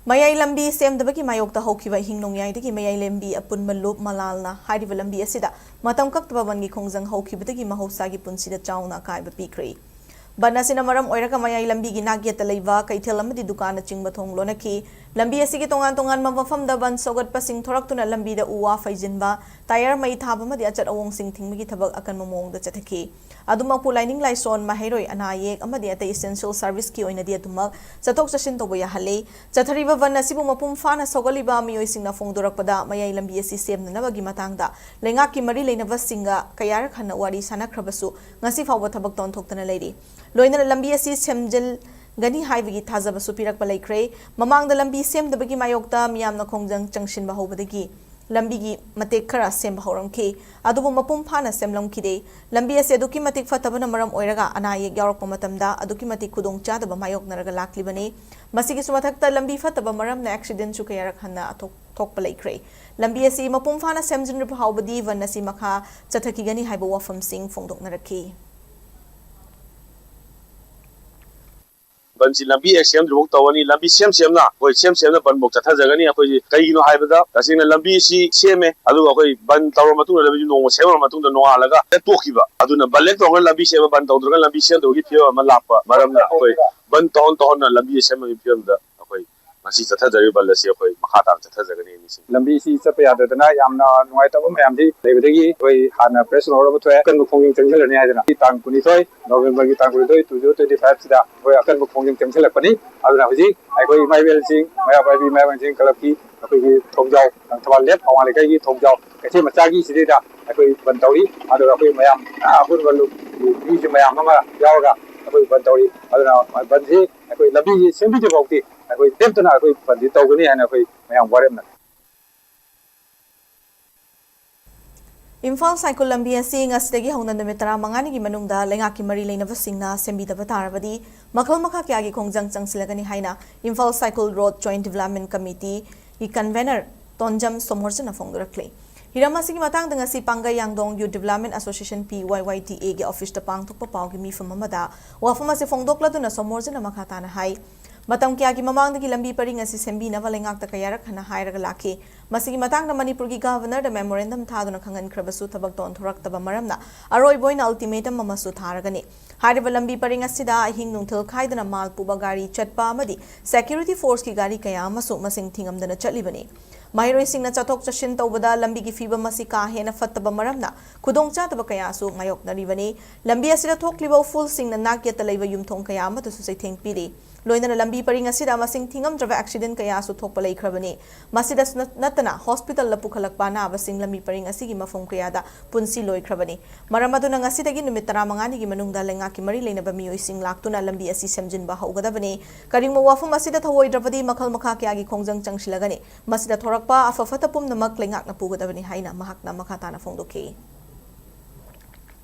ꯃꯌꯥꯏ ꯂꯝꯕꯤ ꯁꯦꯝꯗꯕꯒꯤ ꯃꯥꯌꯣꯛꯇ ꯍꯧꯈꯤꯕ ꯑꯍꯤꯡ ꯅꯣꯡꯌꯥꯏꯗꯒꯤ ꯃꯌꯥꯏ ꯂꯝꯕꯤ ꯑꯄꯨꯟꯕ ꯂꯨꯞ ꯃꯂꯥꯜꯅ ꯍꯥꯏꯔꯤꯕ ꯂꯝꯕꯤ ꯑꯁꯤꯗ ꯃꯇꯝ ꯀꯛꯇꯕ ꯕꯟꯒꯤ ꯈꯣꯡꯖꯪ ꯍꯧꯈꯤꯕꯗꯒꯤ ꯃꯍꯧꯁꯥꯒꯤ ꯄꯨꯟꯁꯤꯗ ꯆꯥꯎꯅ ꯑꯀꯥꯏꯕ ꯄꯤꯈ꯭ꯔꯦ꯫ ꯕꯟ ꯑꯁꯤꯅ ꯃꯔꯝ ꯑꯣꯏꯔꯒ ꯃꯌꯥꯏ ꯂꯝꯕꯤꯒꯤ ꯅꯥꯛꯌꯦꯠꯇ ꯂꯩꯕ ꯀꯩꯊꯦꯜ ꯑꯃꯗꯤ ꯗꯨꯀꯥꯟꯅꯆꯤꯡꯕ ꯊꯣꯡ ꯂꯣꯟꯅꯈꯤ꯫ ꯂꯝꯕꯤ ꯑꯁꯤꯒꯤ ꯇꯣꯉꯥꯟ ꯇꯣꯉꯥꯟꯕ ꯃꯐꯝꯗ ꯕꯟ ꯁꯧꯒꯠꯄꯁꯤꯡ ꯊꯣꯔꯛꯇꯨꯅ ꯂꯝꯕꯤꯗ ꯎ ꯋꯥ ꯐꯩꯖꯤꯟꯕ, ꯇꯥꯌꯔ ꯃꯩ ꯊꯥꯕ ꯑꯃꯗꯤ ꯑꯆꯠ ꯑꯋꯣꯡꯁꯤꯡ ꯊꯤꯡꯕꯒꯤ ꯊꯕꯛ ꯑꯀꯟꯕ ꯃꯑꯣꯡꯗ ꯆꯠꯊꯈꯤ꯫ ꯑꯗꯨꯃꯛꯄꯨ ꯂꯥꯏꯅꯤꯡ ꯂꯥꯏꯁꯣꯟ, ꯃꯍꯩꯔꯣꯏ, ꯑꯅꯥ ꯑꯌꯦꯛ ꯑꯃꯗꯤ ꯑꯇꯩ essential service ꯀꯤ ꯑꯣꯏꯅꯗꯤ ꯑꯗꯨꯃꯛ ꯆꯠꯊꯣꯛ ꯆꯠꯁꯤꯟ ꯇꯧꯕ ꯌꯥꯍꯜꯂꯤ꯫ ꯆꯠꯊꯔꯤꯕ ꯕꯟ ꯑꯁꯤꯕꯨ ꯃꯄꯨꯡ ꯐꯥꯅ ꯁꯧꯒꯠꯂꯤꯕ ꯃꯤꯑꯣꯏꯁꯤꯡꯅ ꯐꯣꯡꯗꯣꯔꯛꯄꯗ ꯃꯌꯥꯏ ꯂꯝꯕꯤ ꯑꯁꯤ ꯁꯦꯝꯅꯅꯕꯒꯤ ꯃꯇꯥꯡꯗ ꯂꯩꯉꯥꯛꯀꯤ ꯃꯔꯤ ꯂꯩꯅꯕꯁꯤꯡꯒ ꯀꯌꯥꯔꯛ ꯍꯟꯅ ꯋꯥꯔꯤ ꯁꯥꯅꯈ꯭ꯔꯕꯁꯨ ꯉꯁꯤ ꯐꯥꯎꯕ ꯊꯕꯛꯇ ꯑꯣꯟꯊꯣꯛꯇꯅ ꯂꯩꯔꯤ꯫ ꯂꯣꯏꯅꯅ ꯂꯝꯕꯤ ꯑꯁꯤ ꯁꯦꯝꯖꯤꯟꯒꯅꯤ ꯍꯥꯏꯕꯒꯤ ꯊꯥꯖꯕꯁꯨ ꯄꯤꯔꯛꯄ ꯂꯩꯈ꯭ꯔꯦ꯫ ꯃꯃꯥꯡꯗ ꯂꯝꯕꯤ ꯁꯦꯝꯗꯕꯒꯤ ꯃꯥꯌꯣꯛꯇ ꯃꯤꯌꯥꯝꯅ ꯈꯣꯡꯖꯪ ꯆꯪꯁꯤꯟꯕ ꯍꯧꯕꯗꯒꯤ ꯂꯝꯕꯤꯒꯤ ꯃꯇꯦꯛ ꯈꯔ ꯁꯦꯝꯕ ꯍꯧꯔꯝꯈꯤ, ꯑꯗꯨꯕꯨ ꯃꯄꯨꯡ ꯐꯥꯅ ꯁꯦꯝꯂꯝꯈꯤꯗꯦ꯫ ꯂꯝꯕꯤ ꯑꯁꯤ ꯑꯗꯨꯛꯀꯤ ꯃꯇꯤꯛ ꯐꯠꯇꯕꯅ ꯃꯔꯝ ꯑꯣꯏꯔꯒ ꯑꯅꯥ ꯑꯌꯦꯛ ꯌꯥꯎꯔꯛꯄ ꯃꯇꯝꯗ ꯑꯗꯨꯛꯀꯤ ꯃꯇꯤꯛ ꯈꯨꯗꯣꯡꯆꯥꯗꯕ ꯃꯥꯌꯣꯛꯅꯔꯒ ꯂꯥꯛꯂꯤꯕꯅꯤ꯫ ꯃꯁꯤꯒꯤꯁꯨ ꯃꯊꯛꯇ ꯂꯝꯕꯤ ꯐꯠꯇꯕ ꯃꯔꯝꯅ accident ꯁꯨ ꯀꯌꯥꯔꯛ ꯍꯟꯅ ꯊꯣꯛ-, ꯊꯣꯛꯄ ꯂꯩꯈ꯭ꯔꯦ꯫ ꯂꯝꯕꯤ ꯑꯁꯤ ꯃꯄꯨꯡ ꯐꯥꯅ ꯁꯦꯝꯖꯤꯟꯗ꯭ꯔꯤꯕ ꯐꯥꯎꯕꯗꯤ ꯕꯟ ꯑꯁꯤ ꯃꯈꯥ ꯆꯠꯊꯈꯤꯒꯅꯤ ꯍꯥꯏꯕ ꯋꯥꯐꯝꯁꯤꯡ ꯐꯣꯡꯗꯣꯛꯅꯔꯛꯈꯤ꯫ ꯕꯟꯁꯤ ꯂꯝꯕꯤ ꯍꯦꯛ ꯁꯦꯝꯗ꯭ꯔꯤꯐꯥꯎ ꯇꯧꯒꯅꯤ꯫ ꯂꯝꯕꯤ ꯁꯦꯝ ꯁꯦꯝꯅ, ꯑꯩꯈꯣꯏ ꯁꯦꯝ ꯁꯦꯝꯅ ꯕꯟꯐꯧ ꯆꯠꯊꯖꯒꯅꯤ꯫ ꯑꯩꯈꯣꯏꯁꯤ ꯀꯩꯒꯤꯅꯣ ꯍꯥꯏꯕꯗ, ꯇꯁꯦꯡꯅ ꯂꯝꯕꯤꯁꯤ ꯁꯦꯝꯃꯦ, ꯑꯗꯨꯒ ꯑꯩꯈꯣꯏ ꯕꯟ ꯇꯧꯔ ꯃꯇꯨꯡꯗ, ꯂꯝꯕꯤꯁꯤ ꯅꯣꯡꯃ ꯁꯦꯝꯃ ꯃꯇꯨꯡꯗ ꯅꯣꯡꯉꯥꯜꯂꯒ ꯍꯦꯛ ꯇꯣꯛꯈꯤꯕ꯫ ꯑꯗꯨꯅ ꯕꯟ ꯍꯦꯛ ꯇꯧꯔꯒ ꯂꯝꯕꯤ ꯁꯦꯝꯕ, ꯕꯟ ꯇꯧꯗ꯭ꯔꯒ ꯂꯝꯕꯤ ꯁꯦꯝꯗꯕꯒꯤ ꯐꯤꯕꯝ ꯑꯃ ꯂꯥꯛꯄ ꯃꯔꯝꯅ ꯑꯩꯈꯣꯏ ꯕꯟ ꯇꯧꯍꯟ ꯇꯧꯍꯟꯅ ꯂꯝꯕꯤ ꯁꯦꯝꯕꯒꯤ ꯐꯤꯕꯝꯗ ꯑꯩꯈꯣꯏ ꯉꯁꯤ ꯆꯠꯊꯖꯔꯤꯕ ꯕꯟ ꯑꯁꯤ ꯑꯩꯈꯣꯏ ꯃꯈꯥ ꯇꯥꯅ ꯆꯠꯊꯖꯒꯅꯤ꯫ ꯂꯝꯕꯤꯁꯤ ꯆꯠꯄ ꯌꯥꯗꯗꯅ ꯌꯥꯝꯅ ꯅꯨꯡꯉꯥꯏꯇꯕ ꯃꯌꯥꯝꯗꯤ ꯂꯩꯕꯗꯒꯤ ꯑꯩꯈꯣꯏ ꯍꯥꯟꯅ press note ꯑꯃ ꯊꯣꯛꯑꯦ, ꯑꯀꯟꯕ ꯈꯣꯡꯖꯪ ꯆꯪꯁꯤꯜꯂꯅꯤ ꯍꯥꯏꯗꯅ꯫ ꯉꯁꯤ ꯇꯥꯡ ꯀꯨꯟꯅꯤꯊꯣꯏ November ꯒꯤ ꯇꯥꯡ ꯀꯨꯟꯅꯤꯊꯣꯏ, two zero twenty five ꯁꯤꯗ ꯑꯩꯈꯣꯏ ꯑꯀꯟꯕ ꯈꯣꯡꯖꯪ ꯆꯪꯁꯤꯜꯂꯛꯄꯅꯤ꯫ ꯑꯗꯨꯅ ꯍꯧꯖꯤꯛ ꯑꯩꯈꯣꯏ ꯏꯃꯥ ꯏꯕꯦꯜꯁꯤꯡ, ꯃꯩꯔꯥ ꯄꯥꯏꯕꯤ ꯏꯃꯥ ꯏꯕꯦꯜꯁꯤꯡ club ꯀꯤ ꯑꯩꯈꯣꯏꯒꯤ ꯊꯣꯡꯖꯥꯎ, ꯂꯪꯊꯕꯥꯜ left ꯑꯋꯥꯡ ꯂꯩꯀꯥꯏꯒꯤ ꯊꯣꯡꯖꯥꯎ ꯀꯩꯊꯦꯜ ꯃꯆꯥꯒꯤ ꯁꯤꯗꯩꯗ ꯑꯩꯈꯣꯏ ꯕꯟ ꯇꯧꯔꯤ꯫ ꯑꯗꯨꯒ ꯑꯩꯈꯣꯏ ꯃꯌꯥꯝ, ꯑ, ꯑꯄꯨꯟꯕ ꯂꯨ-, ꯃꯤꯁꯨ ꯃꯌꯥꯝ ꯑꯃ ꯌꯥꯎꯔꯒ ꯑꯩꯈꯣꯏ ꯕꯟ ꯇꯧꯔꯤ꯫ ꯑꯗꯨꯅ ꯕꯟꯁꯤ ꯑꯩꯈꯣꯏ ꯂꯝꯕꯤꯁꯤ ꯁꯦꯝꯕꯤꯗ꯭ꯔꯤ ꯐꯥꯎꯗꯤ ꯑꯩꯈꯣꯏ ꯂꯦꯞꯇꯅ ꯑꯩꯈꯣꯏ ꯕꯟꯗꯤ ꯇꯧꯒꯅꯤ ꯍꯥꯏꯅ ꯑꯩꯈꯣꯏ ꯃꯌꯥꯝ ꯋꯥꯔꯦꯞꯅꯔꯤ꯫ ꯏꯝꯐꯥꯜ ꯁꯥꯏꯀꯨꯜ ꯂꯝꯕꯤ ꯑꯁꯤ ꯉꯁꯤꯗꯒꯤ ꯍꯧꯅ ꯅꯨꯃꯤꯠ ꯇꯔꯥꯃꯉꯥꯅꯤꯒꯤ ꯃꯅꯨꯡꯗ ꯂꯩꯉꯥꯛꯀꯤ ꯃꯔꯤ ꯂꯩꯅꯕꯁꯤꯡꯅ ꯁꯦꯝꯕꯤꯗꯕ ꯇꯥꯔꯕꯗꯤ ꯃꯈꯜ ꯃꯈꯥ ꯀꯌꯥꯒꯤ ꯈꯣꯡꯖꯪ ꯆꯪꯁꯤꯜꯂꯒꯅꯤ ꯍꯥꯏꯅ Imphal Saikul road Joint Development Committee ꯒꯤ convener ꯇꯣꯟꯖꯝ ꯁꯣꯃꯣꯔꯖꯅ ꯐꯣꯡꯗꯣꯔꯛꯂꯤ꯫ ꯍꯤꯔꯝ ꯑꯁꯤꯒꯤ ꯃꯇꯥꯡꯗ ꯉꯁꯤ ꯄꯥꯡꯒꯩ ꯌꯥꯡꯗꯣꯡ Youth Development Association, P Y Y D A ꯒꯤ office ꯇ ꯄꯥꯡꯊꯣꯛꯄ ꯄꯥꯎꯒꯤ ꯃꯤꯐꯝ ꯑꯃꯗ ꯋꯥꯐꯝ ꯑꯁꯤ ꯐꯣꯡꯗꯣꯛꯂꯗꯨꯅ ꯁꯣꯃꯣꯔꯖꯅ ꯃꯈꯥ ꯇꯥꯅ ꯍꯥꯏ, ꯃꯇꯝ ꯀꯌꯥꯒꯤ ꯃꯃꯥꯡꯗꯒꯤ ꯂꯝꯕꯤ ꯄꯔꯤꯡ ꯑꯁꯤ ꯁꯦꯝꯕꯤꯅꯕ ꯂꯩꯉꯥꯛꯇ ꯀꯌꯥꯔꯛ ꯍꯟꯅ ꯍꯥꯏꯔꯒ ꯂꯥꯛꯈꯤ꯫ ꯃꯁꯤꯒꯤ ꯃꯇꯥꯡꯗ ꯃꯅꯤꯄꯨꯔꯒꯤ Governor ꯗ memorandum ꯊꯥꯗꯨꯅ ꯈꯪꯍꯟꯈ꯭ꯔꯕꯁꯨ ꯊꯕꯛꯇ ꯑꯣꯟꯊꯣꯔꯛꯇꯕ ꯃꯔꯝꯅ ꯑꯔꯣꯏꯕ ꯑꯣꯏꯅ ultimatum ꯑꯃꯁꯨ ꯊꯥꯔꯒꯅꯤ꯫ ꯍꯥꯏꯔꯤꯕ ꯂꯝꯕꯤ ꯄꯔꯤꯡ ꯑꯁꯤꯗ ꯑꯍꯤꯡ ꯅꯨꯡꯊꯤꯜ ꯈꯥꯏꯗꯅ ꯃꯥꯜ ꯄꯨꯕ ꯒꯥꯔꯤ ꯆꯠꯄ ꯑꯃꯗꯤ ꯁꯦꯀ꯭ꯌꯨꯔꯤꯇꯤ ꯐꯣꯔꯁꯀꯤ ꯒꯥꯔꯤ ꯀꯌꯥ ꯑꯃꯁꯨ ꯃꯁꯤꯡ ꯊꯤꯉꯝꯗꯅ ꯆꯠꯂꯤꯕꯅꯤ꯫ ꯃꯍꯩꯔꯣꯏꯁꯤꯡꯅ ꯆꯠꯊꯣꯛ ꯆꯠꯁꯤꯟ ꯇꯧꯕꯗ ꯂꯝꯕꯤꯒꯤ ꯐꯤꯕꯝ ꯑꯁꯤ ꯀꯥ ꯍꯦꯟꯅ ꯐꯠꯇꯕ ꯃꯔꯝꯅ ꯈꯨꯗꯣꯡꯆꯥꯗꯕ ꯀꯌꯥꯁꯨ ꯃꯥꯌꯣꯛꯅꯔꯤꯕꯅꯤ꯫ ꯂꯝꯕꯤ ꯑꯁꯤꯗ ꯊꯣꯛꯂꯤꯕ ꯎꯐꯨꯜꯁꯤꯡꯅ ꯅꯥꯛ ꯌꯦꯠꯇ ꯂꯩꯕ ꯌꯨꯝꯊꯣꯡ ꯀꯌꯥ ꯑꯃꯗꯁꯨ ꯆꯩꯊꯦꯡ ꯄꯤꯔꯤ꯫ ꯂꯣꯏꯅꯅ ꯂꯝꯕꯤ ꯄꯔꯤꯡ ꯑꯁꯤꯗ ꯃꯁꯤꯡ ꯊꯤꯉꯝꯗ꯭ꯔꯕ ꯑꯦꯛꯁꯤꯗꯦꯟ ꯀꯌꯥꯁꯨ ꯊꯣꯛꯄ ꯂꯩꯈ꯭ꯔꯕꯅꯤ꯫ ꯃꯁꯤꯗꯁꯨ ꯅꯠ-, ꯅꯠꯇꯅ ꯍꯣꯁꯄꯤꯇꯥꯜꯗ ꯄꯨꯈꯠꯂꯛꯄ ꯑꯅꯥꯕꯁꯤꯡ ꯂꯝꯕꯤ ꯄꯔꯤꯡ ꯑꯁꯤꯒꯤ ꯃꯐꯝ ꯀꯌꯥꯗ ꯄꯨꯟꯁꯤ ꯂꯣꯏꯈ꯭ꯔꯕꯅꯤ꯫ ꯃꯔꯝ ꯑꯗꯨꯅ ꯉꯁꯤꯗꯒꯤ ꯅꯨꯃꯤꯠ ꯇꯔꯥꯃꯉꯥꯅꯤꯒꯤ ꯃꯅꯨꯡꯗ ꯂꯩꯉꯥꯛꯀꯤ ꯃꯔꯤ ꯂꯩꯅꯕ ꯃꯤꯑꯣꯏꯁꯤꯡ ꯂꯥꯛꯇꯨꯅ ꯂꯝꯕꯤ ꯑꯁꯤ ꯁꯦꯝꯖꯤꯟꯕ ꯍꯧꯒꯗꯕꯅꯤ꯫ ꯀꯔꯤꯒꯨꯝꯕ ꯋꯥꯐꯝ ꯑꯁꯤꯗ ꯊꯧꯑꯣꯏꯗ꯭ꯔꯕꯗꯤ ꯃꯈꯜ ꯃꯈꯥ ꯀꯌꯥꯒꯤ ꯈꯣꯡꯖꯪ ꯆꯪꯁꯤꯜꯂꯒꯅꯤ꯫ ꯃꯁꯤꯗ ꯊꯣꯔꯛꯄ ꯑꯐ ꯐꯠꯇ ꯄꯨꯝꯅꯃꯛ ꯂꯩꯉꯥꯛꯅ ꯄꯨꯒꯗꯕꯅꯤ ꯍꯥꯏꯅ ꯃꯍꯥꯛꯅ ꯃꯈꯥ ꯇꯥꯅ ꯐꯣꯡꯗꯣꯛꯈꯤ꯫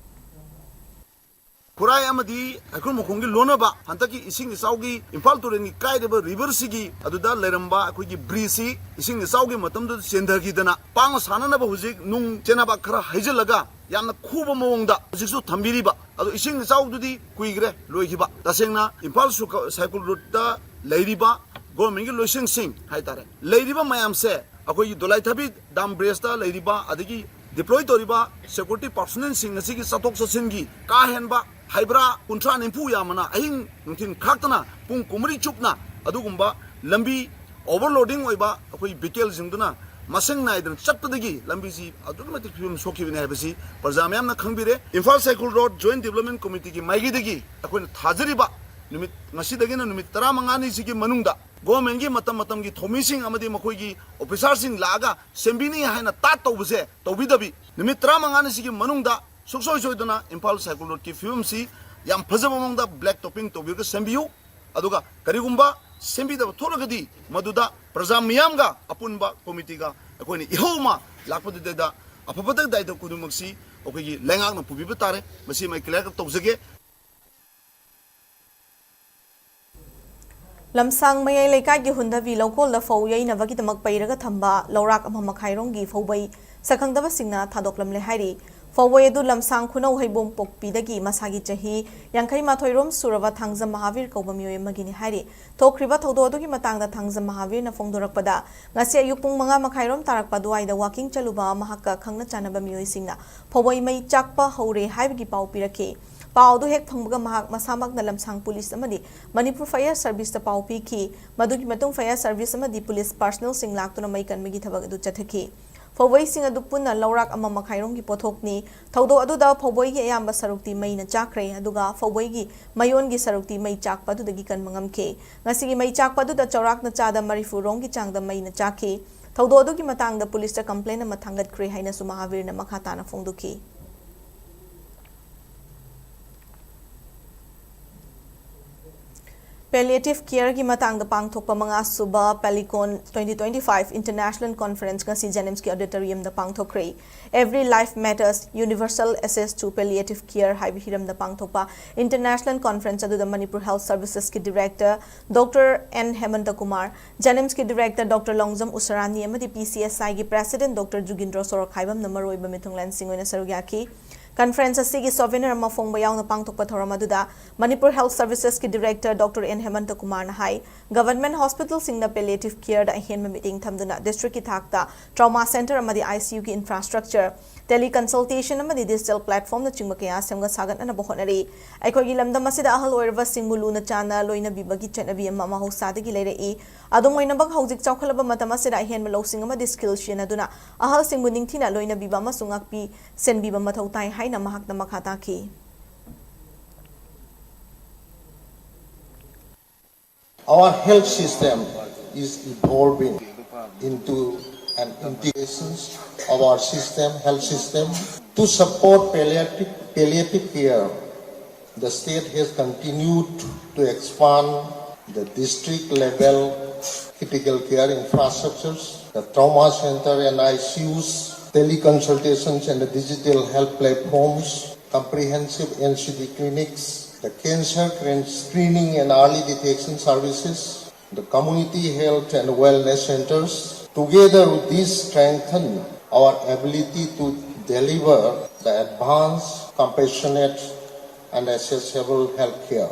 ꯈꯨꯔꯥꯏ ꯑꯃꯗꯤ ꯍꯩꯀ꯭ꯔꯨ ꯃꯈꯣꯡꯒꯤ ꯂꯣꯟꯅꯕ ꯍꯟꯗꯛꯀꯤ ꯏꯁꯤꯡ ꯏꯆꯥꯎꯒꯤ ꯏꯝꯐꯥꯜ ꯇꯨꯔꯦꯜꯒꯤ ꯀꯥꯏꯔꯤꯕ ꯔꯤꯚꯔꯁꯤꯒꯤ ꯑꯗꯨꯗ ꯂꯩꯔꯝꯕ ꯑꯩꯈꯣꯏꯒꯤ ꯕ꯭ꯔꯤꯖꯁꯤ ꯏꯁꯤꯡ ꯏꯆꯥꯎꯒꯤ ꯃꯇꯝꯗꯨꯗ ꯆꯦꯟꯊꯈꯤꯗꯅ ꯄꯥꯡꯅ ꯁꯥꯟꯅꯅꯕ ꯍꯧꯖꯤꯛ ꯅꯨꯡ ꯆꯦꯟꯅꯕ ꯈꯔ ꯍꯩꯖꯤꯜꯂꯒ ꯌꯥꯝꯅ ꯈꯨꯕ ꯃꯑꯣꯡꯗ ꯍꯧꯖꯤꯛꯁꯨ ꯊꯝꯕꯤꯔꯤꯕ꯫ ꯑꯗꯣ ꯏꯁꯤꯡ ꯏꯆꯥꯎꯗꯨꯗꯤ ꯀꯨꯏꯈ꯭ꯔꯦ ꯂꯣꯏꯈꯤꯕ꯫ ꯇꯁꯦꯡꯅ ꯏꯝꯐꯥꯜ ꯁꯨꯀ-, ꯁꯥꯏꯀꯨꯜ ꯔꯣꯗꯇ ꯂꯩꯔꯤꯕ ꯒꯣꯔꯃꯦꯟꯒꯤ ꯂꯣꯏꯁꯪꯁꯤꯡ ꯍꯥꯏꯇꯥꯔꯦ, ꯂꯩꯔꯤꯕ ꯃꯌꯥꯝꯁꯦ ꯑꯩꯈꯣꯏꯒꯤ ꯗꯣꯂꯥꯏꯊꯥꯕꯤ ꯗꯥꯝ ꯕ꯭ꯔꯦꯖꯇ ꯂꯩꯔꯤꯕ ꯑꯗꯒꯤ ꯗꯤꯄ꯭ꯂꯣꯏ ꯇꯧꯔꯤꯕ ꯁꯦꯀ꯭ꯌꯨꯔꯤꯇꯤ ꯄꯥꯔꯁꯣꯅꯦꯜꯁꯤꯡ ꯑꯁꯤꯒꯤ ꯆꯠꯊꯣꯛ ꯆꯠꯁꯤꯟꯒꯤ ꯀꯥ ꯍꯦꯟꯕ ꯍꯥꯏꯕ꯭ꯔꯥ ꯀꯨꯟꯊ꯭ꯔꯥ ꯅꯤꯐꯨ ꯌꯥꯝꯕꯅ ꯑꯍꯤꯡ ꯅꯨꯡꯊꯤꯜ ꯈꯥꯛꯇꯅ ꯄꯨꯡ ꯀꯨꯟꯃꯔꯤ ꯆꯨꯞꯅ ꯑꯗꯨꯒꯨꯝꯕ ꯂꯝꯕꯤ ꯑꯣꯚꯔꯂꯣꯗꯤꯡ ꯑꯣꯏꯕ ꯑꯩꯈꯣꯏ ꯚꯤꯀꯦꯜꯁꯤꯡꯗꯨꯅ ꯃꯁꯤꯡ ꯅꯥꯏꯗꯅ ꯆꯠꯄꯗꯒꯤ ꯂꯝꯕꯤꯁꯤ ꯑꯗꯨꯛꯀꯤ ꯃꯇꯤꯛ ꯐꯤꯕꯝ ꯁꯣꯛꯈꯤꯕꯅꯤ ꯍꯥꯏꯕꯁꯤ ꯄ꯭ꯔꯖꯥ ꯃꯌꯥꯝꯅ ꯈꯪꯕꯤꯔꯦ꯫ Imphal Saikul road joint development ꯀꯣꯃꯤꯇꯤꯒꯤ ꯃꯥꯏꯀꯩꯗꯒꯤ ꯑꯩꯈꯣꯏꯅ ꯊꯥꯖꯔꯤꯕ ꯅꯨꯃꯤꯠ ꯉꯁꯤꯗꯒꯤꯅ ꯅꯨꯃꯤꯠ ꯇꯔꯥꯃꯉꯥꯅꯤꯁꯤꯒꯤ ꯃꯅꯨꯡꯗ ꯒꯣꯔꯃꯦꯟꯒꯤ ꯃꯇꯝ ꯃꯇꯝꯒꯤ ꯊꯧꯃꯤꯁꯤꯡ ꯑꯃꯗꯤ ꯃꯈꯣꯏꯒꯤ ꯑꯣꯐꯤꯁꯥꯔꯁꯤꯡ ꯂꯥꯛꯑꯒ ꯁꯦꯝꯕꯤꯅꯤ ꯍꯥꯏꯅ ꯇꯥꯠ ꯇꯧꯕꯁꯦ ꯇꯧꯕꯤꯗꯕꯤ, ꯅꯨꯃꯤꯠ ꯇꯔꯥꯃꯉꯥꯅꯤꯁꯤꯒꯤ ꯃꯅꯨꯡꯗ ꯁꯨꯡꯁꯣꯏ ꯁꯣꯏꯗꯅ ꯏꯝꯐꯥꯜ ꯁꯥꯏꯀꯨꯜ ꯔꯣꯗꯀꯤ ꯐꯤꯕꯝꯁꯤ ꯌꯥꯝ ꯐꯖꯕ ꯃꯑꯣꯡꯗ ꯕ꯭ꯂꯦꯛ ꯇꯣꯞꯄꯤꯡ ꯇꯧꯕꯤꯔꯒ ꯁꯦꯝꯕꯤꯌꯨ꯫ ꯑꯗꯨꯒ ꯀꯔꯤꯒꯨꯝꯕ ꯁꯦꯝꯕꯤꯗꯕ ꯊꯣꯛꯂꯒꯗꯤ ꯃꯗꯨꯗ ꯄ꯭ꯔꯖꯥ ꯃꯤꯌꯥꯝꯒ ꯑꯄꯨꯟꯕ ꯀꯣꯃꯤꯇꯤꯒ ꯑꯩꯈꯣꯏꯅ ꯏꯍꯧ ꯑꯃ ꯂꯥꯛꯄꯗꯨꯗ ꯑꯐ ꯐꯠꯇ ꯗꯥꯏꯇ ꯈꯨꯗꯤꯡꯃꯛꯁꯤ ꯑꯩꯈꯣꯏꯒꯤ ꯂꯩꯉꯥꯛꯅ ꯄꯨꯕꯤꯕ ꯇꯥꯔꯦ꯫ ꯃꯁꯤ ꯑꯩ ꯀ꯭ꯂꯤꯌꯥꯔ ꯀꯠ ꯇꯧꯖꯒꯦ꯫ ꯂꯝꯁꯥꯡ ꯃꯌꯥꯏ ꯂꯩꯀꯥꯏꯒꯤ ꯍꯨꯟꯗꯕꯤ ꯂꯧꯀꯣꯜꯗ ꯐꯧ ꯌꯩꯅꯕꯒꯤꯗꯃꯛ ꯄꯩꯔꯒ ꯊꯝꯕ ꯂꯧꯔꯥꯛ ꯑꯃ ꯃꯈꯥꯏꯔꯣꯝꯒꯤ ꯐꯧꯕꯩ ꯁꯛꯈꯪꯗꯕꯁꯤꯡꯅ ꯊꯥꯗꯣꯛꯂꯝꯂꯦ ꯍꯥꯏꯔꯤ꯫ ꯐꯧꯕꯩ ꯑꯗꯨ ꯂꯝꯁꯥꯡ ꯈꯨꯅꯧ ꯍꯩꯕꯣꯡ ꯄꯣꯛꯄꯤꯗꯒꯤ ꯃꯁꯥꯒꯤ ꯆꯍꯤ ꯌꯥꯡꯈꯩ ꯃꯥꯊꯣꯏꯔꯣꯝ ꯁꯨꯔꯕ ꯊꯥꯡꯖꯝ ꯃꯍꯥꯕꯤꯔ ꯀꯧꯕ ꯃꯤꯑꯣꯏ ꯑꯃꯒꯤꯅꯤ ꯍꯥꯏꯔꯤ꯫ ꯊꯣꯛꯈ꯭ꯔꯤꯕ ꯊꯧꯗꯣꯛ ꯑꯗꯨꯒꯤ ꯃꯇꯥꯡꯗ ꯊꯥꯡꯖꯝ ꯃꯍꯥꯕꯤꯔꯅ ꯐꯣꯡꯗꯣꯔꯛꯄꯗ, ꯉꯁꯤ ꯑꯌꯨꯛ ꯄꯨꯡ ꯃꯉꯥ ꯃꯈꯥꯏꯔꯣꯝ ꯇꯥꯔꯛꯄ ꯑꯗꯨꯋꯥꯏꯗ ꯋꯥꯀꯤꯡ ꯆꯠꯂꯨꯕ ꯃꯍꯥꯛꯀ ꯈꯪꯅ ꯆꯥꯟꯅꯕ ꯃꯤꯑꯣꯏꯁꯤꯡꯅ ꯐꯧꯕꯩ ꯃꯩ ꯆꯥꯛꯄ ꯍꯧꯔꯦ ꯍꯥꯏꯕꯒꯤ ꯄꯥꯎ ꯄꯤꯔꯛꯈꯤ꯫ ꯄꯥꯎ ꯑꯗꯨ ꯍꯦꯛ ꯐꯪꯕꯒ ꯃꯍꯥꯛ ꯃꯁꯥꯃꯛꯅ ꯂꯝꯁꯥꯡ ꯄꯨꯂꯤꯁ ꯑꯃꯗꯤ ꯃꯅꯤꯄꯨꯔ ꯐꯥꯌꯔ ꯁꯔꯚꯤꯁꯇ ꯄꯥꯎ ꯄꯤꯈꯤ꯫ ꯃꯗꯨꯒꯤ ꯃꯇꯨꯡ ꯐꯥꯌꯔ ꯁꯔꯚꯤꯁ ꯑꯃꯗꯤ ꯄꯨꯂꯤꯁ ꯄꯥꯔꯁꯅꯦꯜꯁꯤꯡ ꯂꯥꯛꯇꯨꯅ ꯃꯩ ꯀꯟꯕꯒꯤ ꯊꯕꯛ ꯑꯗꯨ ꯆꯠꯊꯈꯤ꯫ ꯐꯧꯕꯩꯁꯤꯡ ꯑꯗꯨ ꯄꯨꯟꯅ ꯂꯧꯔꯥꯛ ꯑꯃ ꯃꯈꯥꯏꯔꯣꯝꯒꯤ ꯄꯣꯠꯊꯣꯛꯅꯤ꯫ ꯊꯧꯗꯣꯛ ꯑꯗꯨꯗ ꯐꯧꯕꯩꯒꯤ ꯑꯌꯥꯝꯕ ꯁꯔꯨꯛꯇꯤ ꯃꯩꯅ ꯆꯥꯛꯈ꯭ꯔꯦ, ꯑꯗꯨꯒ ꯐꯧꯕꯩꯒꯤ ꯃꯌꯣꯟꯒꯤ ꯁꯔꯨꯛꯇꯤ ꯃꯩ ꯆꯥꯛꯄ ꯑꯗꯨꯗꯒꯤ ꯀꯟꯕ ꯉꯝꯈꯤ꯫ ꯉꯁꯤꯒꯤ ꯃꯩ ꯆꯥꯛꯄ ꯑꯗꯨꯗ ꯆꯥꯎꯔꯥꯛꯅ ꯆꯥꯗ ꯃꯔꯤꯐꯨ ꯔꯣꯝꯒꯤ ꯆꯥꯡꯗ ꯃꯩꯅ ꯆꯥꯛꯈꯤ꯫ ꯊꯧꯗꯣꯛ ꯑꯗꯨꯒꯤ ꯃꯇꯥꯡꯗ ꯄꯨꯂꯤꯁꯇ ꯀꯝꯄ꯭ꯂꯦꯟ ꯑꯃ ꯊꯥꯡꯒꯠꯈ꯭ꯔꯦ ꯍꯥꯏꯅꯁꯨ ꯃꯍꯥꯕꯤꯔꯅ ꯃꯈꯥ ꯇꯥꯅ ꯐꯣꯡꯗꯣꯛꯈꯤ꯫ ꯄꯦꯂꯤꯌꯦꯇꯤꯚ ꯀꯦꯌꯔꯒꯤ ꯃꯇꯥꯡꯗ ꯄꯥꯡꯊꯣꯛꯄ ꯃꯉꯥꯁꯨꯕ ꯄꯦꯂꯤꯀꯣꯟ twenty twenty-five International Conference ꯉꯁꯤ ꯖꯦꯅꯤꯝꯁꯀꯤ ꯑꯣꯗꯤꯇꯣꯔꯤꯌꯝꯗ ꯄꯥꯡꯊꯣꯛꯈ꯭ꯔꯦ꯫ Every Life Matters, Universal Access to Palliative Care ꯍꯥꯏꯕ ꯍꯤꯔꯝꯗ ꯄꯥꯡꯊꯣꯛꯄ ꯏꯟꯇꯔꯅꯦꯁꯅꯦꯜ ꯀꯣꯟꯐꯔꯦꯟꯁ ꯑꯗꯨꯗ ꯃꯅꯤꯄꯨꯔ ꯍꯦꯜꯊ ꯁꯔꯚꯤꯁꯦꯁꯀꯤ director doctor N Hemanta Kumar, ꯖꯦꯅꯤꯝꯁꯀꯤ ꯗꯤꯔꯦꯛꯇꯔ ꯗꯣꯛꯇꯔ ꯂꯣꯡꯖꯝ ꯎꯁꯔꯥꯅꯤ ꯑꯃꯗꯤ ꯄꯤ ꯁꯤ ꯑꯦꯁ ꯑꯥꯏꯒꯤ ꯄ꯭ꯔꯦꯁꯤꯗꯦꯟꯠ ꯗꯣꯛꯇꯔ ꯖꯨꯒꯤꯟꯗ꯭ꯔꯣ ꯁꯣꯔꯣꯛꯈꯥꯏꯕꯝꯅ ꯃꯔꯨꯑꯣꯏꯕ ꯃꯤꯊꯨꯡꯂꯦꯟꯁꯤꯡ ꯑꯣꯏꯅ ꯁꯔꯨꯛ ꯌꯥꯈꯤ꯫ ꯀꯟꯐꯔꯦꯟꯁ ꯑꯁꯤꯒꯤ ꯁꯣꯚꯦꯅꯤꯌꯔ ꯑꯃ ꯐꯣꯡꯕ ꯌꯥꯎꯅ ꯄꯥꯡꯊꯣꯛꯄ ꯊꯧꯔꯝ ꯑꯗꯨꯗ ꯃꯅꯤꯄꯨꯔ ꯍꯦꯜꯊ ꯁꯔꯚꯤꯁꯦꯁꯀꯤ ꯗꯤꯔꯦꯛꯇꯔ ꯗꯣꯛꯇꯔ ꯑꯦꯟ ꯍꯦꯃꯟꯇ ꯀꯨꯃꯥꯔꯅ ꯍꯥꯏ, ꯒꯚꯔꯟꯃꯦꯟꯠ ꯍꯣꯁꯄꯤꯇꯥꯜꯁꯤꯡꯅ ꯄꯦꯂꯤꯌꯦꯇꯤꯚ ꯀꯦꯌꯔꯗ ꯑꯍꯦꯟꯕ ꯃꯤꯠꯌꯦꯡ ꯊꯝꯗꯨꯅ ꯗꯤꯁꯇ꯭ꯔꯤꯛꯀꯤ ꯊꯥꯛꯇ ꯇ꯭ꯔꯣꯃꯥ ꯁꯦꯟꯇꯔ ꯑꯃꯗꯤ ꯑꯥꯏ ꯁꯤ ꯌꯨꯒꯤ ꯏꯟꯐ꯭ꯔꯥꯁ꯭ꯇ꯭ꯔꯛꯆꯔ, ꯇꯦꯂꯤ ꯀꯟꯁꯜꯇꯦꯁꯟ ꯑꯃꯗꯤ ꯗꯤꯖꯤꯇꯦꯜ ꯄ꯭ꯂꯦꯠꯐꯣꯔꯝꯅꯆꯤꯡꯕ ꯀꯌꯥ ꯁꯦꯝꯒꯠ ꯁꯥꯒꯠꯅꯅꯕ ꯍꯣꯠꯅꯔꯤ꯫ ꯑꯩꯈꯣꯏꯒꯤ ꯂꯝꯗꯝ ꯑꯁꯤꯗ ꯑꯍꯜ ꯑꯣꯏꯔꯕꯁꯤꯡꯕꯨ ꯂꯨꯅ ꯆꯥꯟꯅ ꯂꯣꯏꯅꯕꯤꯕꯒꯤ ꯆꯠꯅꯕꯤ ꯑꯃ ꯃꯍꯧꯁꯥꯗꯒꯤ ꯂꯩꯔꯛꯏ꯫ ꯑꯗꯨꯝ ꯑꯣꯏꯅꯃꯛ, ꯍꯧꯖꯤꯛ ꯆꯥꯎꯈꯠꯂꯕ ꯃꯇꯝ ꯑꯁꯤꯗ ꯑꯍꯦꯟꯕ ꯂꯧꯁꯤꯡ ꯑꯃꯗꯤ ꯁ꯭ꯀꯤꯜ ꯁꯤꯖꯤꯟꯅꯗꯨꯅ ꯑꯍꯜꯁꯤꯡꯕꯨ ꯅꯤꯡꯊꯤꯅ ꯂꯣꯏꯅꯕꯤꯕ ꯑꯃꯁꯨꯡ ꯉꯥꯛꯄꯤ ꯁꯦꯟꯕꯤꯕ ꯃꯊꯧ ꯇꯥꯏ ꯍꯥꯏꯅ ꯃꯍꯥꯛꯅ ꯃꯈꯥ ꯇꯥꯈꯤ꯫ Our health system is evolving into an integration of our system, health system, to support palliative, palliative care. The state has continued to expand the district level critical care infrastructures, the trauma center and I C Us, teleconsultations and the digital health platforms, comprehensive N C D clinics, the cancer screen-, screening and early detection services, the community health and wellness centers. Together, these strengthen our ability to deliver the advanced, compassionate, and accessible healthcare.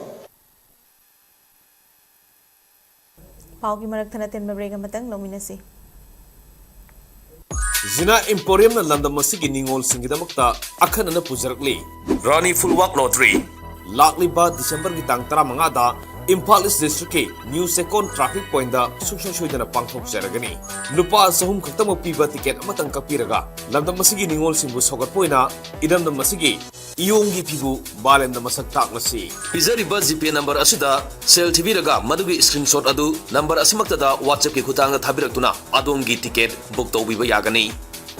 ꯄꯥꯎꯒꯤ ꯃꯔꯛ ꯊꯠꯅ ꯇꯦꯟꯕ break ꯑꯃꯇꯪ ꯂꯧꯃꯤꯟꯅꯁꯤ꯫ ꯖꯤꯅꯥ ꯏꯝꯄꯣꯔꯤꯌꯝꯅ ꯂꯝꯗꯝ ꯑꯁꯤꯒꯤ ꯅꯤꯉꯣꯜꯁꯤꯡꯒꯤꯗꯃꯛꯇ ꯑꯈꯟꯅꯅ ꯄꯨꯖꯔꯛꯂꯤ꯫ ꯔꯥꯅꯤ ꯐꯨꯜꯋꯥꯛ lottery. ꯂꯥꯛꯂꯤꯕ ꯗꯤꯁꯦꯝꯕꯔꯒꯤ ꯇꯥꯡ ꯇꯔꯥꯃꯉꯥꯗ ꯏꯝꯐꯥꯜ ꯏꯁ ꯗꯤꯁꯇ꯭ꯔꯤꯛꯀꯤ ꯅ꯭ꯌꯨ ꯆꯦꯀꯣꯟ ꯇ꯭ꯔꯥꯐꯤꯛ ꯄꯣꯏꯟꯗ ꯁꯨꯡꯁꯣꯏ ꯁꯣꯏꯗꯅ ꯄꯥꯡꯊꯣꯛꯆꯔꯒꯅꯤ꯫ ꯂꯨꯄꯥ ꯆꯍꯨꯝ ꯈꯛꯇꯃꯛ ꯄꯤꯕ ꯇꯤꯀꯦꯠ ꯑꯃꯇꯪ ꯀꯛꯄꯤꯔꯒ ꯂꯝꯗꯝ ꯑꯁꯤꯒꯤ ꯅꯤꯉꯣꯜꯁꯤꯡꯕꯨ ꯁꯧꯒꯠꯄ ꯑꯣꯏꯅ ꯏꯔꯝꯗꯝ ꯑꯁꯤꯒꯤ ꯏꯌꯣꯡꯒꯤ ꯐꯤꯕꯨ ꯃꯥꯂꯦꯝꯗ ꯃꯁꯛ ꯇꯥꯛꯂꯁꯤ꯫ ꯄꯤꯖꯔꯤꯕ ꯖꯤꯄꯦ ꯅꯝꯕꯔ ꯑꯁꯤꯗ ꯁꯦꯜ ꯊꯤꯕꯤꯔꯒ ꯃꯗꯨꯒꯤ ꯁ꯭ꯀꯔꯤꯟꯁꯣꯠ ꯑꯗꯨ ꯅꯝꯕꯔ ꯑꯁꯤꯃꯛꯇꯗ WhatsApp-ꯀꯤ ꯈꯨꯠꯊꯥꯡꯗ ꯊꯥꯕꯤꯔꯛꯇꯨꯅ ꯑꯗꯣꯝꯒꯤ ꯇꯤꯀꯦꯠ ꯕꯨꯛ ꯇꯧꯕꯤꯕ ꯌꯥꯒꯅꯤ꯫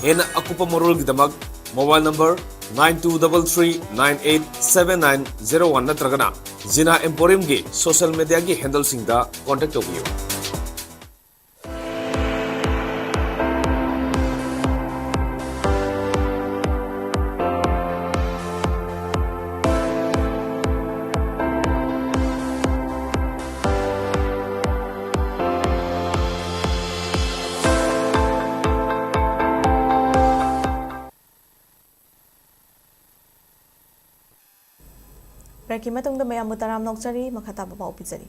ꯍꯦꯟꯅ ꯑꯀꯨꯞꯄ ꯃꯔꯣꯜꯒꯤꯗꯃꯛ mobile number nine two double three nine eight seven nine zero one ꯅꯠꯇ꯭ꯔꯒꯅ ꯖꯤꯅꯥ ꯏꯝꯄꯣꯔꯤꯌꯝꯒꯤ ꯁꯣꯁꯤꯌꯦꯜ ꯃꯤꯗꯤꯌꯥꯒꯤ ꯍꯦꯟꯗꯜꯁꯤꯡꯗ ꯀꯣꯟꯇꯦꯛ ꯇꯧꯕꯤꯌꯨ꯫ ꯕ꯭ꯔꯦꯛꯀꯤ ꯃꯇꯨꯡꯗ ꯃꯌꯥꯝꯕꯨ ꯇꯔꯥꯝꯅ ꯑꯣꯛꯆꯔꯤ꯫ ꯃꯈꯥ ꯇꯥꯕ ꯄꯥꯎ ꯄꯤꯖꯔꯤ꯫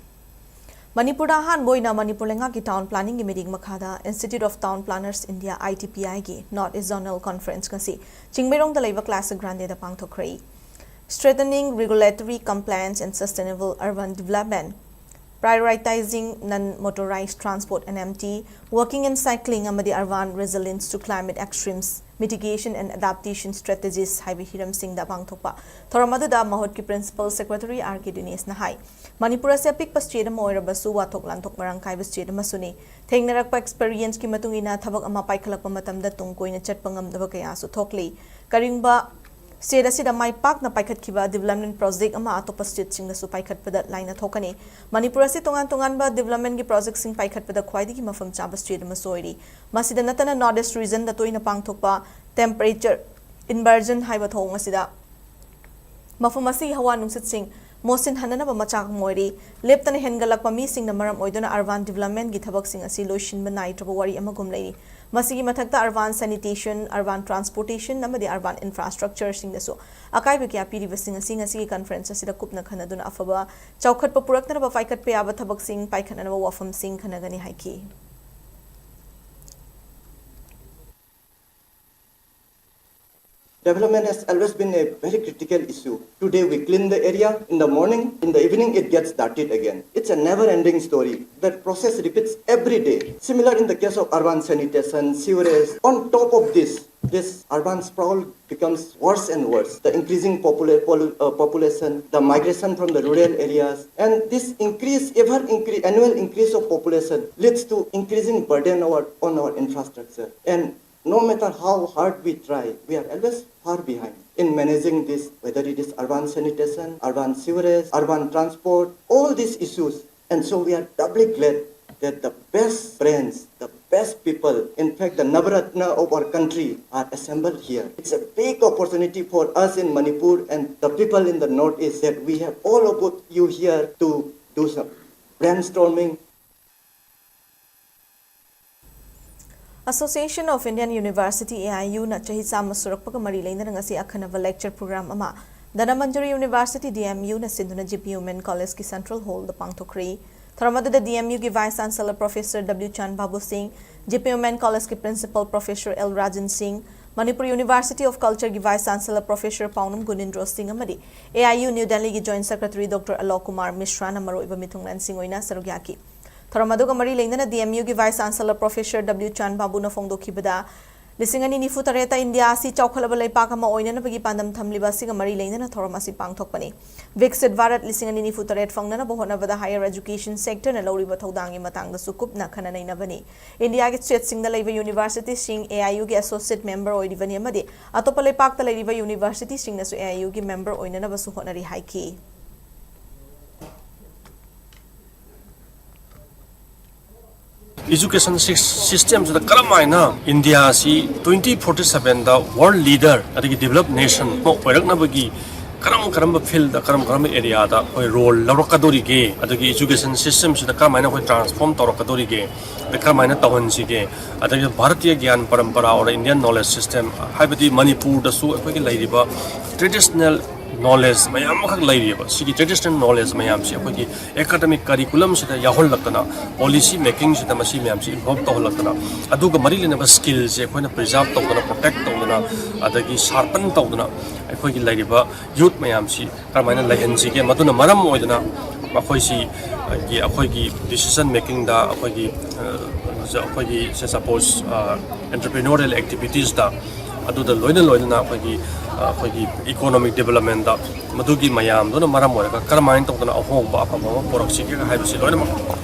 ꯃꯅꯤꯄꯨꯔꯗ ꯑꯍꯥꯟꯕ ꯑꯣꯏꯅ ꯃꯅꯤꯄꯨꯔ ꯂꯩꯉꯥꯛꯀꯤ ꯇꯥꯎꯟ ꯄ꯭ꯂꯥꯅꯤꯡꯒꯤ ꯃꯤꯠꯌꯦꯡ ꯃꯈꯥꯗ Institute of Town Planners India, ITPI-ꯒꯤ North East Zonal Conference ꯉꯁꯤ ꯆꯤꯡꯃꯩꯔꯣꯡꯗ ꯂꯩꯕ Classic Grande-ꯗ ꯄꯥꯡꯊꯣꯛꯈ꯭ꯔꯦ꯫ Strengthening Regulatory Compliance and Sustainable Urban Development, Prioritizing Non-Motorized Transport, NMT, Walking and Cycling ꯑꯃꯗꯤ Urban Resilience to Climate Extremes, Mitigation and Adaptation Strategies ꯍꯥꯏꯕ ꯍꯤꯔꯝꯁꯤꯡꯗ ꯄꯥꯡꯊꯣꯛꯄ ꯊꯧꯔꯝ ꯑꯗꯨꯗ ꯃꯍꯨꯠꯀꯤ Principal Secretary R K ꯗꯤꯅꯦꯁꯅ ꯍꯥꯏ, ꯃꯅꯤꯄꯨꯔ ꯑꯁꯤ ꯑꯄꯤꯛꯄ state ꯑꯃ ꯑꯣꯏꯔꯕꯁꯨ ꯋꯥꯊꯣꯛ ꯂꯥꯟꯊꯣꯛ ꯃꯔꯥꯡ ꯀꯥꯏꯕ state ꯑꯃꯁꯨꯅꯤ꯫ ꯊꯦꯡꯅꯔꯛꯄ experience-ꯀꯤ ꯃꯇꯨꯡ ꯏꯟꯅ ꯊꯕꯛ ꯑꯃ ꯄꯥꯏꯈꯠꯂꯛꯄ ꯃꯇꯝꯗ ꯇꯨꯡ ꯀꯣꯏꯅ ꯆꯠꯄ ꯉꯝꯗꯕ ꯀꯌꯥꯁꯨ ꯊꯣꯛꯂꯤ꯫ ꯀꯔꯤꯒꯨꯝꯕ state ꯑꯁꯤꯗ ꯃꯥꯏ ꯄꯥꯛꯅ ꯄꯥꯏꯈꯠꯈꯤꯕ development project ꯑꯃ ꯑꯇꯣꯞꯄ state-ꯁꯤꯡꯗꯁꯨ ꯄꯥꯏꯈꯠꯄꯗ ꯂꯥꯏꯅ ꯊꯣꯛꯀꯅꯤ꯫ ꯃꯅꯤꯄꯨꯔ ꯑꯁꯤ ꯇꯣꯉꯥꯟ ꯇꯣꯉꯥꯟꯕ development-ꯒꯤ project-ꯁꯤꯡ ꯄꯥꯏꯈꯠꯄꯗ ꯈ꯭ꯋꯥꯏꯗꯒꯤ ꯃꯐꯝ ꯆꯥꯕ state ꯑꯃꯁꯨ ꯑꯣꯏꯔꯤ꯫ ꯃꯁꯤꯗ ꯅꯠꯇꯅ North East region-ꯗ ꯇꯣꯏꯅ ꯄꯥꯡꯊꯣꯛꯄ temperature inversion ꯍꯥꯏꯕ ꯊꯧꯑꯣꯡ ꯑꯁꯤꯗ ꯃꯐꯝ ꯑꯁꯤꯒꯤ ꯍꯋꯥ ꯅꯨꯡꯁꯤꯠꯁꯤꯡ ꯃꯣꯠꯁꯤꯟꯍꯟꯅꯅꯕ ꯃꯆꯥꯛ ꯑꯃ ꯑꯣꯏꯔꯤ꯫ ꯂꯦꯞꯇꯅ ꯍꯦꯟꯒꯠꯂꯛꯄ ꯃꯤꯁꯤꯡꯅ ꯃꯔꯝ ꯑꯣꯏꯗꯨꯅ urban development-ꯒꯤ ꯊꯕꯛꯁꯤꯡ ꯑꯁꯤ ꯂꯣꯏꯁꯤꯟꯕ ꯅꯥꯏꯗ꯭ꯔꯕ ꯋꯥꯔꯤ ꯑꯃꯒꯨꯝ ꯂꯩꯔꯤ꯫ ꯃꯁꯤꯒꯤ ꯃꯊꯛꯇ urban sanitation, urban transportation ꯑꯃꯗꯤ urban infrastructure-ꯁꯤꯡꯗꯁꯨ ꯑꯀꯥꯏꯕ ꯀꯌꯥ ꯄꯤꯔꯤꯕꯁꯤꯡ ꯑꯁꯤ ꯉꯁꯤꯒꯤ conference ꯑꯁꯤꯗ ꯀꯨꯞꯅ ꯈꯟꯅꯗꯨꯅ ꯑꯐꯕ ꯆꯥꯎꯈꯠꯄ ꯄꯨꯔꯛꯅꯅꯕ ꯄꯥꯏꯈꯠꯄ ꯌꯥꯕ ꯊꯕꯛꯁꯤꯡ ꯄꯥꯏꯈꯠꯅꯅꯕ ꯋꯥꯐꯝꯁꯤꯡ ꯈꯟꯅꯒꯅꯤ ꯍꯥꯏꯈꯤ꯫ Development has always been a very critical issue. Today we clean the area in the morning, in the evening it gets dirtied again. It's a never-ending story. That process repeats every day. Similar in the case of urban sanitation, sewerage. On top of this, this urban sprawl becomes worse and worse. The increasing popula- pol- uh, population, the migration from the rural areas, and this increase, ever increase, annual increase of population leads to increasing burden our, on our infrastructure. And no matter how hard we try, we are always far behind in managing this, whether it is urban sanitation, urban sewerage, urban transport, all these issues. And so we are doubly glad that the best brains, the best people, in fact, the Navaratna of our country are assembled here. It's a big opportunity for us in Manipur and the people in the Northeast that we have all of you here to do some brainstorming. Association of Indian University, A I U, ꯅ ꯆꯍꯤ ꯆꯥꯝꯃ ꯁꯨꯔꯛꯄꯒ ꯃꯔꯤ ꯂꯩꯅꯅ ꯉꯁꯤ ꯑꯈꯟꯅꯕ lecture program ꯑꯃ Dhanamanjuri University, D M U, ꯅ ꯁꯤꯟꯗꯨꯅ G P Women College ꯀꯤ central hall ꯗ ꯄꯥꯡꯊꯣꯛꯈ꯭ꯔꯤ꯫ ꯊꯧꯔꯝ ꯑꯗꯨꯗ D M U ꯒꯤ vice chancellor professor W ꯆꯥꯟ ꯕꯥꯕꯨ ꯁꯤꯡ, G P Women College ꯀꯤ principal professor L ꯔꯥꯖꯟ ꯁꯤꯡ, Manipur University of Culture ꯒꯤ vice chancellor professor ꯄꯥꯎꯅꯝ ꯒꯨꯅꯤꯟꯗ꯭ꯔꯣ ꯁꯤꯡ ꯑꯃꯗꯤ A I U New Delhi ꯒꯤ joint secretary Doctor Alok Kumar Mishra ꯅ ꯃꯔꯨꯑꯣꯏꯕ ꯃꯤꯊꯨꯡꯂꯦꯟꯁꯤꯡ ꯑꯣꯏꯅ ꯁꯔꯨꯛ ꯌꯥꯈꯤ꯫ ꯊꯧꯔꯝ ꯑꯗꯨꯒ ꯃꯔꯤ ꯂꯩꯅꯅ D M U ꯒꯤ vice chancellor professor W ꯆꯥꯟ ꯕꯥꯕꯨꯅ ꯐꯣꯡꯗꯣꯛꯈꯤꯕꯗ, ꯂꯤꯁꯤꯡ ꯑꯅꯤ ꯅꯤꯐꯨ ꯇꯔꯦꯠꯇ ꯏꯟꯗꯤꯌꯥ ꯑꯁꯤ ꯆꯥꯎꯈꯠꯂꯕ ꯂꯩꯄꯥꯛ ꯑꯃ ꯑꯣꯏꯅꯅꯕꯒꯤ ꯄꯥꯟꯗꯝ ꯊꯝꯂꯤꯕ ꯑꯁꯤꯒ ꯃꯔꯤ ꯂꯩꯅꯅ ꯊꯧꯔꯝ ꯑꯁꯤ ꯄꯥꯡꯊꯣꯛꯄꯅꯤ꯫ ꯕꯤꯛꯁꯤꯠ ꯚꯥꯔꯠ ꯂꯤꯁꯤꯡ ꯑꯅꯤ ꯅꯤꯐꯨ ꯇꯔꯦꯠ ꯐꯪꯅꯅꯕ ꯍꯣꯠꯅꯕꯗ higher education sector ꯅ ꯂꯧꯔꯤꯕ ꯊꯧꯗꯥꯡꯒꯤ ꯃꯇꯥꯡꯗꯁꯨ ꯀꯨꯞꯅ ꯈꯟꯅ ꯅꯩꯅꯕꯅꯤ꯫ ꯏꯟꯗꯤꯌꯥꯒꯤ state ꯁꯤꯡꯗ ꯂꯩꯕ university ꯁꯤꯡ A I U ꯒꯤ associate member ꯑꯣꯏꯔꯤꯕꯅꯤ ꯑꯃꯗꯤ ꯑꯇꯣꯞꯄ ꯂꯩꯄꯥꯛꯇ ꯂꯩꯔꯤꯕ university ꯁꯤꯡꯅꯁꯨ A I U ꯒꯤ member ꯑꯣꯏꯅꯅꯕꯁꯨ ꯍꯣꯠꯅꯔꯤ ꯍꯥꯏꯈꯤ꯫ Education system ꯁꯤꯗ ꯀꯔꯝ ꯍꯥꯏꯅ ꯏꯟꯗꯤꯌꯥ ꯑꯁꯤ twenty forty seven ꯗ world leader ꯑꯗꯒꯤ developed nation ꯑꯃ ꯑꯣꯏꯔꯛꯅꯕꯒꯤ ꯀꯔꯝ ꯀꯔꯝꯕ field ꯗ, ꯀꯔꯝ ꯀꯔꯝꯕ area ꯗ ꯑꯩꯈꯣꯏ role ꯂꯧꯔꯛꯀꯗꯧꯔꯤꯒꯦ, ꯑꯗꯒꯤ education system ꯁꯤꯗ ꯀꯔꯝ ꯍꯥꯏꯅ ꯑꯩꯈꯣꯏ transform ꯇꯧꯔꯛꯀꯗꯧꯔꯤꯒꯦ, ꯑꯗ ꯀꯔꯝ ꯍꯥꯏꯅ ꯇꯧꯍꯟꯁꯤꯒꯦ, ꯑꯗꯒꯤ ꯚꯥꯔꯇꯤꯌ ꯒ꯭ꯌꯥꯟ ꯄꯔꯝꯄꯔꯥ or Indian knowledge system, ꯍꯥꯏꯕꯗꯤ ꯃꯅꯤꯄꯨꯔꯗꯁꯨ ꯑꯩꯈꯣꯏꯒꯤ ꯂꯩꯔꯤꯕ traditional ꯅꯣꯂꯦꯖ ꯃꯌꯥꯝ ꯑꯃꯈꯛ ꯂꯩꯔꯤꯑꯕ꯫ ꯁꯤꯒꯤ ꯇ꯭ꯔꯦꯗꯤꯁꯅꯦꯜ ꯅꯣꯂꯦꯖ ꯃꯌꯥꯝꯁꯤ ꯑꯩꯈꯣꯏꯒꯤ ꯑꯦꯀꯥꯗꯃꯤꯛ ꯀꯔꯤꯀꯨꯂꯝꯁꯤꯗ ꯌꯥꯎꯍꯜꯂꯛꯇꯅ, ꯄꯣꯂꯤꯁꯤ ꯃꯦꯀꯤꯡꯁꯤꯗ ꯃꯁꯤ ꯃꯌꯥꯝꯁꯤ ꯏꯟꯚꯣꯜꯕ ꯇꯧꯍꯜꯂꯛꯇꯅ, ꯑꯗꯨꯒ ꯃꯔꯤ ꯂꯩꯅꯕ ꯁ꯭ꯀꯤꯜꯁꯦ ꯑꯩꯈꯣꯏꯅ ꯄ꯭ꯔꯤꯖꯥꯔꯕ ꯇꯧꯗꯅ, ꯄ꯭ꯔꯣꯇꯦꯛ ꯇꯧꯗꯅ, ꯑꯗꯒꯤ ꯁꯥꯔꯄꯟ ꯇꯧꯗꯅ ꯑꯩꯈꯣꯏꯒꯤ ꯂꯩꯔꯤꯕ ꯌꯨꯠ ꯃꯌꯥꯝꯁꯤ ꯀꯔꯝꯍꯥꯏꯅ ꯂꯩꯍꯟꯁꯤꯒꯦ, ꯃꯗꯨꯅ ꯃꯔꯝ ꯑꯣꯏꯗꯅ ꯃꯈꯣꯏꯁꯤ, ꯑꯩꯈꯣꯏꯒꯤ, ꯑꯩꯈꯣꯏꯒꯤ ꯗꯤꯁꯤꯖꯟ ꯃꯦꯀꯤꯡꯗ, ꯑꯩꯈꯣꯏꯒꯤ, ꯑ, ꯑꯩꯈꯣꯏꯒꯤ, ꯁꯦ ꯁꯄꯣꯁ, ꯑ, ꯑꯦꯟꯇꯔꯄ꯭ꯔꯤꯅꯣꯔꯤꯌꯦꯜ ꯑꯦꯛꯇꯤꯚꯤꯇꯤꯁꯇ, ꯑꯗꯨꯗ ꯂꯣꯏꯅ ꯂꯣꯏꯅꯅ ꯑꯩꯈꯣꯏꯒꯤ, ꯑ, ꯑꯩꯈꯣꯏꯒꯤ ꯏꯀꯣꯅꯣꯃꯤꯛ ꯗꯤꯕꯂꯞꯃꯦꯟꯗ ꯃꯗꯨꯒꯤ ꯃꯌꯥꯝꯗꯨꯅ ꯃꯔꯝ ꯑꯣꯏꯔꯒ ꯀꯔꯝꯍꯥꯏꯅ ꯇꯧꯗꯅ ꯑꯍꯣꯡꯕ ꯑꯐꯕ ꯑꯃ ꯄꯨꯔꯛꯁꯤꯒꯦ ꯍꯥꯏꯕꯁꯤ ꯂꯣꯏꯅꯃꯛ,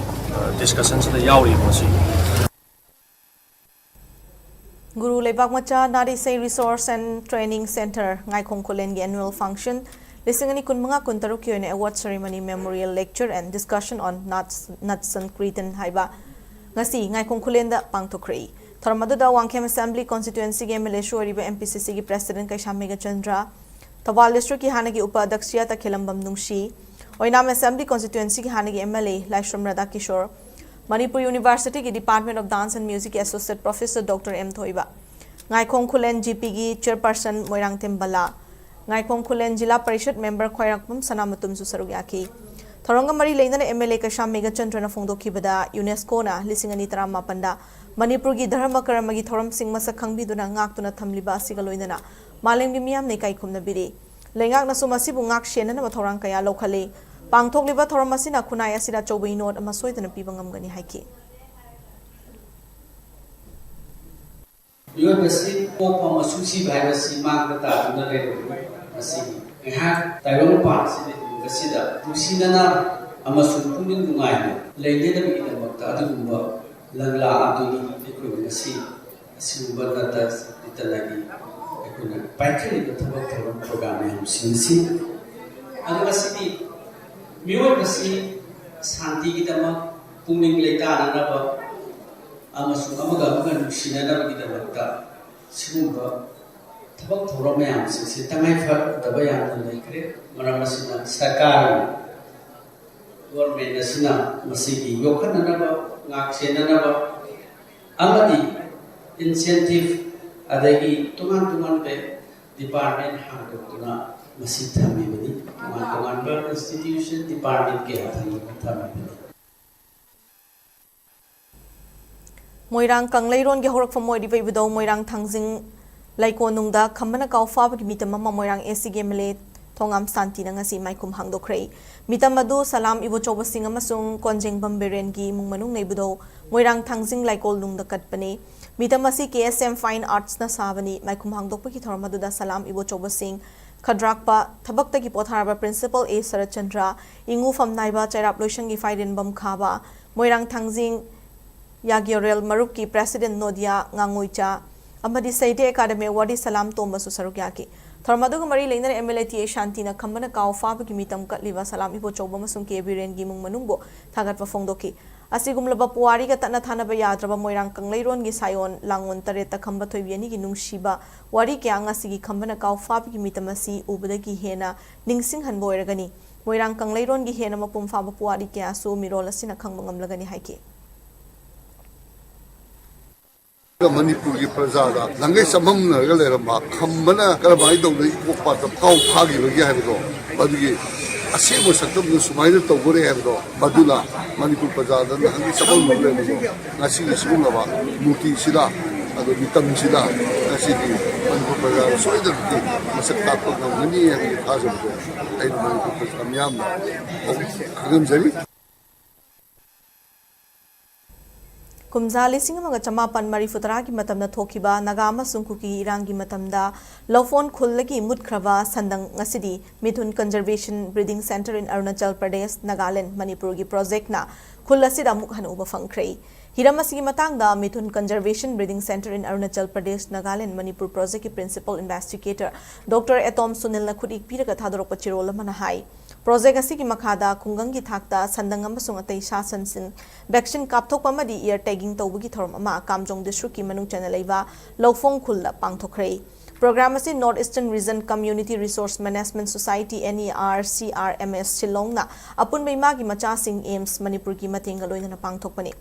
ꯑ, ꯗꯤꯁꯀꯁꯟꯁꯤꯗ ꯌꯥꯎꯔꯤ ꯃꯁꯤ꯫ ꯒꯨꯔꯨ ꯂꯩꯕꯥꯛ ꯃꯆꯥ ꯅꯥꯠ ꯏꯁꯩ Resource and Training Centre ꯉꯥꯏꯈꯣꯡ ꯈꯨꯂꯦꯟꯒꯤ annual function ꯂꯤꯁꯤꯡ ꯑꯅꯤ ꯀꯨꯟꯃꯉꯥ ꯀꯨꯟꯇꯔꯨꯛꯀꯤ ꯑꯣꯏꯅ award ceremony, memorial lecture and discussion on Nat Nat Sankirtan ꯍꯥꯏꯕ ꯉꯁꯤ ꯉꯥꯏꯈꯣꯡ ꯈꯨꯂꯦꯟꯗ ꯄꯥꯡꯊꯣꯛꯈ꯭ꯔꯦ꯫ ꯊꯧꯔꯝ ꯑꯗꯨꯗ ꯋꯥꯡꯈꯦꯝ Assembly Constituencyꯒꯤ MLAꯁꯨ ꯑꯣꯏꯔꯤꯕ MPCCꯒꯤ President ꯀꯩꯁꯥꯝ ꯃꯦꯘꯆꯟꯗ꯭ꯔ, ꯊꯧꯕꯥꯜ Districtꯀꯤ ꯍꯥꯟꯅꯒꯤ ꯎꯄ ꯑꯗ꯭ꯌꯛꯁ ꯇꯈꯦꯂꯝꯕꯝ ꯅꯨꯡꯁꯤ, ꯑꯣꯏꯅꯥꯝ Assembly Constituencyꯒꯤ ꯍꯥꯟꯅꯒꯤ MLA ꯂꯥꯏꯁ꯭ꯔꯝ ꯔꯥꯙꯥꯀꯤꯁꯣꯔ, ꯃꯅꯤꯄꯨꯔ Universityꯒꯤ Department of Dance and Musicꯀꯤ Associate Professor Doctor M Thoiba, Ngaikhong ꯈꯨꯂꯦꯟ GPꯒꯤ Chairperson ꯃꯣꯏꯔꯥꯡꯊꯦꯝ ꯕꯂꯥ, ꯉꯥꯏꯈꯣꯡ ꯈꯨꯂꯦꯟ ꯖꯤꯂꯥ ꯄꯔꯤꯁꯗ member ꯈ꯭ꯋꯥꯏꯔꯥꯛꯄꯝ ꯁꯅꯥꯃꯇꯨꯝꯁꯨ ꯁꯔꯨꯛ ꯌꯥꯈꯤ꯫ ꯊꯧꯔꯝꯒ ꯃꯔꯤ ꯂꯩꯅꯅ MLA ꯀꯩꯁꯥꯝ ꯃꯦꯘꯆꯟꯗ꯭ꯔꯅ ꯐꯣꯡꯗꯣꯛꯈꯤꯕꯗ, UNESCOꯅ ꯂꯤꯁꯤꯡ ꯑꯅꯤ ꯇꯔꯥꯃꯥꯄꯟꯗ ꯃꯅꯤꯄꯨꯔꯒꯤ ꯙꯔꯃ ꯀꯔꯃꯒꯤ ꯊꯧꯔꯝꯁꯤꯡ ꯃꯁꯛ ꯈꯪꯕꯤꯗꯨꯅ ꯉꯥꯛꯇꯨꯅ ꯊꯝꯂꯤꯕ ꯑꯁꯤꯒ ꯂꯣꯏꯅꯅ ꯃꯥꯂꯦꯝꯒꯤ ꯃꯤꯌꯥꯝꯅ ꯏꯀꯥꯏ ꯈꯨꯝꯅꯕꯤꯔꯤ꯫ ꯂꯩꯉꯥꯛꯅꯁꯨ ꯃꯁꯤꯕꯨ ꯉꯥꯛ ꯁꯦꯟꯅꯅꯕ ꯊꯧꯔꯥꯡ ꯀꯌꯥ ꯂꯧꯈꯠꯂꯤ꯫ ꯄꯥꯡꯊꯣꯛꯂꯤꯕ ꯊꯧꯔꯝ ꯑꯁꯤꯅ ꯈꯨꯟꯅꯥꯏ ꯑꯁꯤꯗ ꯑꯆꯧꯕ ꯏꯅꯣꯠ ꯑꯃ ꯁꯣꯏꯗꯅ ꯄꯤꯕ ꯉꯝꯒꯅꯤ ꯍꯥꯏꯈꯤ꯫ ꯃꯤꯑꯣꯏꯕꯁꯤ ꯄꯣꯛꯄ ꯑꯃꯁꯨꯡ ꯁꯤꯕ ꯍꯥꯏꯕꯁꯤ ꯃꯥꯡꯗ ꯇꯥꯗꯨꯅ ꯂꯩꯔꯕꯅꯤ꯫ ꯃꯁꯤꯒꯤ ꯉꯥꯏꯍꯥꯛ ꯇꯥꯏꯕꯪ ꯄꯥꯟ ꯑꯁꯤꯗ ꯍꯤꯡꯕꯁꯤꯗ ꯅꯨꯡꯁꯤꯅꯅ ꯑꯃꯁꯨꯡ ꯄꯨꯛꯅꯤꯡ ꯅꯨꯡꯉꯥꯏꯅ ꯂꯩꯅꯅꯕꯒꯤꯗꯃꯛꯇ ꯑꯗꯨꯒꯨꯝꯕ ꯂꯪꯂꯥ ꯑꯗꯨꯅꯤ ꯑꯩꯈꯣꯏꯅ ꯉꯁꯤ ꯑꯁꯤꯒꯨꯝꯕ ꯅꯠꯇ ꯅꯠꯇꯅꯒꯤ ꯑꯩꯈꯣꯏꯅ ꯄꯥꯏꯈꯠꯂꯤꯕ ꯊꯕꯛ ꯊꯧꯔꯝ ꯄ꯭ꯔꯣꯒ꯭ꯔꯥꯝ ꯃꯌꯥꯝꯁꯤꯡ ꯑꯁꯤ꯫ ꯑꯗꯨ ꯉꯁꯤꯗꯤ ꯃꯤꯑꯣꯏꯕꯁꯤ ꯁꯥꯟꯇꯤꯒꯤꯗꯃꯛ, ꯄꯨꯛꯅꯤꯡ ꯂꯩꯇꯥꯅꯅꯕ ꯑꯃꯁꯨꯡ ꯑꯃꯒ ꯑꯃꯒ ꯅꯨꯡꯁꯤꯅꯅꯕꯒꯤꯗꯃꯛꯇ ꯁꯤꯒꯨꯝꯕ ꯊꯕꯛ ꯊꯧꯔꯝ ꯃꯌꯥꯝꯁꯤꯡꯁꯤ ꯇꯉꯥꯏ ꯐꯗꯕ ꯌꯥꯝꯅ ꯂꯩꯈ꯭ꯔꯦ꯫ ꯃꯔꯝ ꯑꯁꯤꯅ ꯁꯔꯀꯥꯔꯅ, ꯒꯣꯔꯃꯦꯟ ꯑꯁꯤꯅ ꯃꯁꯤꯒꯤ ꯌꯣꯛꯈꯠꯅꯅꯕ, ꯉꯥꯛ ꯁꯦꯟꯅꯅꯕ ꯑꯃꯗꯤ incentive ꯑꯗꯒꯤ ꯇꯣꯉꯥꯟ ꯇꯣꯉꯥꯟꯕ department ꯍꯥꯡꯗꯣꯛꯇꯨꯅ ꯃꯁꯤ ꯊꯝꯃꯤꯕꯅꯤ꯫ ꯇꯣꯉꯥꯟ ꯇꯣꯉꯥꯟꯕ institution, department ꯀꯌꯥ ꯊꯝꯃꯤꯕ ꯊꯝꯃꯤꯕꯅꯤ꯫ ꯃꯣꯏꯔꯥꯡ ꯀꯪꯂꯩꯔꯣꯟꯒꯤ ꯍꯧꯔꯛꯐꯝ ꯑꯣꯏꯔꯤꯕ ꯏꯕꯨꯙꯧ ꯃꯣꯏꯔꯥꯡ ꯊꯥꯡꯖꯤꯡ ꯂꯩꯀꯣꯜꯅꯨꯡꯗ ꯈꯝꯕꯅ ꯀꯥꯎ ꯐꯥꯕꯒꯤ ꯃꯤꯇꯝ ꯑꯃ ꯃꯣꯏꯔꯥꯡ ꯑꯦꯁꯤꯒꯤ ꯑꯦꯝ ꯑꯦꯜ ꯑꯦ ꯊꯣꯉꯥꯝ ꯁꯥꯟꯇꯤꯅ ꯉꯁꯤ ꯃꯥꯏꯈꯨꯝ ꯍꯥꯡꯗꯣꯛꯈ꯭ꯔꯦ꯫ ꯃꯤꯇꯝ ꯑꯗꯨ ꯁꯂꯥꯝ ꯏꯕꯣꯆꯧꯕꯁꯤꯡ ꯑꯃꯁꯨꯡ ꯀꯣꯟꯖꯦꯡꯕꯝ ꯕꯤꯔꯦꯟꯒꯤ ꯏꯃꯨꯡ ꯃꯅꯨꯡꯅ ꯏꯕꯨꯙꯧ ꯃꯣꯏꯔꯥꯡ ꯊꯥꯡꯖꯤꯡ ꯂꯩꯀꯣꯜꯅꯨꯡꯗ ꯀꯠꯄꯅꯤ꯫ ꯃꯤꯇꯝ ꯑꯁꯤ ꯀꯦ ꯑꯦꯁ ꯑꯦꯝ ꯐꯥꯏꯟ ꯑꯥꯔꯠꯁꯅ ꯁꯥꯕꯅꯤ꯫ ꯃꯥꯏꯈꯨꯝ ꯍꯥꯡꯗꯣꯛꯄꯒꯤ ꯊꯧꯔꯝ ꯑꯗꯨꯗ ꯁꯂꯥꯝ ꯏꯕꯣꯆꯧꯕꯁꯤꯡ ꯈꯗ꯭ꯔꯥꯛꯄ, ꯊꯕꯛꯇꯒꯤ ꯄꯣꯊꯥꯔꯕ ꯄ꯭ꯔꯤꯟꯁꯤꯄꯜ ꯑꯦ ꯁꯔꯠꯆꯟꯗ꯭ꯔ, ꯏꯉꯨ ꯐꯝꯅꯥꯏꯕ ꯆꯩꯔꯥꯞ ꯂꯣꯏꯁꯪꯒꯤ ꯐꯥꯏꯔꯦꯟꯕꯝ ꯈꯥꯕ, ꯃꯣꯏꯔꯥꯡ ꯊꯥꯡꯖꯤꯡ ꯌꯥꯒꯤꯌꯣꯔꯦꯜ ꯃꯔꯨꯞꯀꯤ ꯄ꯭ꯔꯦꯁꯤꯗꯦꯟ ꯅꯣꯗꯤꯌꯥ ꯉꯥꯉꯣꯏꯆꯥ ꯑꯃꯗꯤ ꯁꯍꯤꯇ꯭ꯌ ꯑꯦꯀꯥꯗꯃꯤ ꯑꯦꯋꯥꯔꯗꯤ ꯁꯂꯥꯝ ꯇꯣꯝꯕꯁꯨ ꯁꯔꯨꯛ ꯌꯥꯈꯤ꯫ ꯊꯧꯔꯝ ꯑꯗꯨꯒ ꯃꯔꯤ ꯂꯩꯅꯅ M L A T A ꯁꯥꯟꯇꯤꯅ ꯈꯝꯕꯅ ꯀꯥꯎ ꯐꯥꯕꯒꯤ ꯃꯤꯇꯝ ꯀꯠꯂꯤꯕ ꯁꯂꯥꯝ ꯏꯕꯣꯆꯧꯕ ꯑꯃꯁꯨꯡ ꯀꯦ ꯕꯤꯔꯦꯟꯒꯤ ꯏꯃꯨꯡ ꯃꯅꯨꯡꯕꯨ ꯊꯥꯒꯠꯄ ꯐꯣꯡꯗꯣꯛꯈꯤ꯫ ꯑꯁꯤꯒꯨꯝꯂꯕ ꯄꯨꯋꯥꯔꯤꯒ ꯇꯠꯅ ꯊꯥꯅꯕ ꯌꯥꯗ꯭ꯔꯕ ꯃꯣꯏꯔꯥꯡ ꯀꯪꯂꯩꯔꯣꯟꯒꯤ ꯁꯥꯌꯣꯟ ꯂꯥꯡꯉꯣꯟ ꯇꯔꯦꯠꯇ ꯈꯝꯕ ꯊꯣꯏꯕꯤ ꯑꯅꯤꯒꯤ ꯅꯨꯡꯁꯤꯕ ꯋꯥꯔꯤ ꯀꯌꯥ ꯉꯁꯤꯒꯤ ꯈꯝꯕꯅ ꯀꯥꯎ ꯐꯥꯕꯒꯤ ꯃꯤꯇꯝ ꯑꯁꯤ ꯎꯕꯗꯒꯤ ꯍꯦꯟꯅ ꯅꯤꯡꯁꯤꯡꯍꯟꯕ ꯑꯣꯏꯔꯒꯅꯤ꯫ ꯃꯣꯏꯔꯥꯡ ꯀꯪꯂꯩꯔꯣꯟꯒꯤ ꯍꯦꯟꯅ ꯃꯄꯨꯡ ꯐꯥꯕ ꯄꯨꯋꯥꯔꯤ ꯀꯌꯥꯁꯨ ꯃꯤꯔꯣꯜ ꯑꯁꯤꯅ ꯈꯪꯕ ꯉꯝꯂꯒꯅꯤ ꯍꯥꯏꯈꯤ꯫ ꯃꯅꯤꯄꯨꯔꯒꯤ ꯄ꯭ꯔꯖꯥꯗ ꯂꯪꯒꯩ ꯆꯝꯐꯝꯅꯔꯒ ꯂꯩꯔꯝꯕ ꯈꯝꯕꯅ ꯀꯔꯝꯍꯥꯏꯅ ꯇꯧꯗꯅ ꯏꯀꯣꯛ ꯄꯥꯠꯇ ꯀꯥꯎ ꯐꯥꯈꯤꯕꯒꯦ ꯍꯥꯏꯕꯗꯣ, ꯃꯗꯨꯒꯤ ꯑꯁꯦꯡꯕ ꯁꯛꯇꯝꯗꯨ ꯁꯨꯃꯥꯏꯅ ꯇꯧꯗꯣꯔꯦ ꯍꯥꯏꯕꯗꯣ, ꯃꯗꯨꯅ ꯃꯅꯤꯄꯨꯔ ꯄ꯭ꯔꯖꯥꯗ ꯂꯪꯒꯩ ꯆꯝꯐꯝꯅꯔꯒ ꯂꯩꯔꯝꯕꯗꯣ ꯉꯁꯤꯒꯤ ꯁꯤꯒꯨꯝꯂꯕ ꯃꯨꯔꯇꯤꯁꯤꯗ, ꯑꯗꯨ ꯃꯤꯇꯝꯁꯤꯗ ꯉꯁꯤꯗꯤ ꯃꯅꯤꯄꯨꯔ ꯄ꯭ꯔꯖꯥꯗ ꯁꯣꯏꯗꯅꯗꯤ ꯃꯁꯛ ꯇꯥꯛꯄ ꯉꯝꯒꯅꯤ ꯍꯥꯏꯕꯒꯤ ꯊꯥꯖꯕꯗꯣ ꯑꯩꯅ ꯃꯅꯤꯄꯨꯔ ꯄ꯭ꯔꯖꯥ ꯃꯤꯌꯥꯝꯗ ꯈꯪꯍꯟꯖꯔꯤ꯫ ꯀꯨꯝꯖꯥ ꯂꯤꯁꯤꯡ ꯑꯃꯒ ꯆꯃꯥꯄꯟ ꯃꯔꯤꯐꯨ ꯇꯔꯥꯒꯤ ꯃꯇꯝꯗ ꯊꯣꯛꯈꯤꯕ ꯅꯥꯒꯥ ꯑꯃꯁꯨꯡ ꯀꯨꯀꯤ ꯏꯔꯥꯡꯒꯤ ꯃꯇꯝꯗ ꯂꯧꯐꯣꯟ ꯈꯨꯜꯗꯒꯤ ꯃꯨꯠꯈ꯭ꯔꯕ ꯁꯟꯗꯪ ꯉꯁꯤꯗꯤ Mithun Conservation Breeding Centre in Arunachal Pradesh, Nagaland, ꯃꯅꯤꯄꯨꯔꯒꯤ ꯄ꯭ꯔꯣꯖꯦꯛꯅ ꯈꯨꯜ ꯑꯁꯤꯗ ꯑꯃꯨꯛ ꯍꯟꯅ ꯎꯕ ꯐꯪꯈ꯭ꯔꯦ꯫ ꯍꯤꯔꯝ ꯑꯁꯤꯒꯤ ꯃꯇꯥꯡꯗ Mithun Conservation Breeding Centre in Arunachal Pradesh, Nagaland, Manipur ꯄ꯭ꯔꯣꯖꯦꯛꯀꯤ ꯄ꯭ꯔꯤꯟꯁꯤꯄꯜ ꯏꯟꯚꯦꯁꯇꯤꯒꯦꯇꯔ ꯗꯣꯛꯇꯔ ꯑꯦꯇꯣꯝ ꯁꯨꯅꯤꯜꯅ ꯈꯨꯠꯏ ꯄꯤꯔꯒ ꯊꯥꯗꯣꯔꯛꯄ ꯆꯦꯔꯣꯜ ꯑꯃꯅ ꯍꯥꯏ, ꯄ꯭ꯔꯣꯖꯦꯛ ꯑꯁꯤꯒꯤ ꯃꯈꯥꯗ ꯈꯨꯡꯒꯪꯒꯤ ꯊꯥꯛꯇ ꯁꯟꯗꯪ ꯑꯃꯁꯨꯡ ꯑꯇꯩ ꯁꯥ ꯁꯟꯁꯤꯡ ꯚꯦꯛꯁꯤꯟ ꯀꯥꯞꯊꯣꯛꯄ ꯑꯃꯗꯤ ꯏꯌꯔ ꯇꯦꯒꯤꯡ ꯇꯧꯕꯒꯤ ꯊꯧꯔꯝ ꯑꯃ ꯀꯥꯝꯖꯣꯡ ꯗꯤꯁꯇ꯭ꯔꯤꯛꯀꯤ ꯃꯅꯨꯡ ꯆꯟꯅ ꯂꯩꯕ ꯂꯧꯐꯣꯡ ꯈꯨꯜꯗ ꯄꯥꯡꯊꯣꯛꯈ꯭ꯔꯦ꯫ ꯄ꯭ꯔꯣꯒ꯭ꯔꯥꯝ ꯑꯁꯤ North Eastern Region Community Resource Management Society, NERCRMS, ꯁꯤꯜꯂꯣꯡꯅ ꯑꯄꯨꯟꯕ ꯏꯃꯥꯒꯤ ꯃꯆꯥꯁꯤꯡ ꯑꯦꯝꯁ ꯃꯅꯤꯄꯨꯔꯒꯤ ꯃꯇꯦꯡꯒ ꯂꯣꯏꯅꯅ ꯄꯥꯡꯊꯣꯛꯄꯅꯤ꯫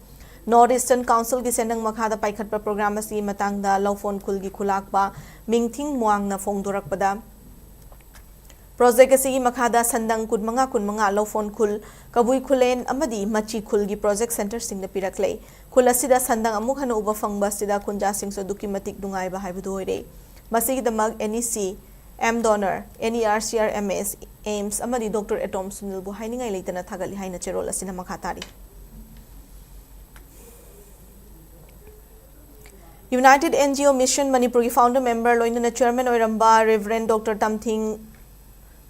North Eastern Councilꯒꯤ ꯁꯦꯟꯗꯪ ꯃꯈꯥꯗ ꯄꯥꯏꯈꯠꯄ ꯄ꯭ꯔꯣꯒ꯭ꯔꯥꯝ ꯑꯁꯤꯒꯤ ꯃꯇꯥꯡꯗ ꯂꯧꯐꯣꯟ ꯈꯨꯜꯒꯤ ꯈꯨꯂꯥꯛꯄ ꯃꯤꯡꯊꯤꯡ ꯃ꯭ꯋꯥꯡꯅ ꯐꯣꯡꯗꯣꯔꯛꯄꯗ, ꯄ꯭ꯔꯣꯖꯦꯛ ꯑꯁꯤꯒꯤ ꯃꯈꯥꯗ ꯁꯟꯗꯪ ꯀꯨꯟꯃꯉꯥ ꯀꯨꯟꯃꯉꯥ, ꯂꯧꯐꯣꯟ ꯈꯨꯜ, ꯀꯕꯨꯏ ꯈꯨꯂꯦꯟ ꯑꯃꯗꯤ ꯃꯆꯤ ꯈꯨꯜꯒꯤ ꯄ꯭ꯔꯣꯖꯦꯛ ꯁꯦꯟꯇꯔꯁꯤꯡꯗ ꯄꯤꯔꯛꯂꯦ꯫ ꯈꯨꯜ ꯑꯁꯤꯗ ꯁꯟꯗꯪ ꯑꯃꯨꯛ ꯍꯟꯅ ꯎꯕ ꯐꯪꯕ ꯑꯁꯤꯗ ꯈꯨꯟꯖꯥꯁꯤꯡꯁꯨ ꯑꯗꯨꯛꯀꯤ ꯃꯇꯤꯛ ꯅꯨꯡꯉꯥꯏꯕ ꯍꯥꯏꯕꯗꯨ ꯑꯣꯏꯔꯦ꯫ ꯃꯁꯤꯒꯤꯗꯃꯛ NEC, M Donor, NERCR, MS, AIIMS ꯑꯃꯗꯤ ꯗꯣꯛꯇꯔ ꯑꯦꯇꯣꯝ ꯁꯨꯅꯤꯜꯕꯨ ꯍꯥꯏꯅꯤꯡꯉꯥꯏ ꯂꯩꯇꯅ ꯊꯥꯒꯠꯂꯤ ꯍꯥꯏꯅ ꯆꯦꯔꯣꯜ ꯑꯁꯤꯅ ꯃꯈꯥ ꯇꯥꯔꯤ꯫ United NGO Mission ꯃꯅꯤꯄꯨꯔꯒꯤ founder member ꯂꯣꯏꯅꯅ chairman ꯑꯣꯏꯔꯝꯕ Reverend Doctor ꯇꯝꯊꯤꯡ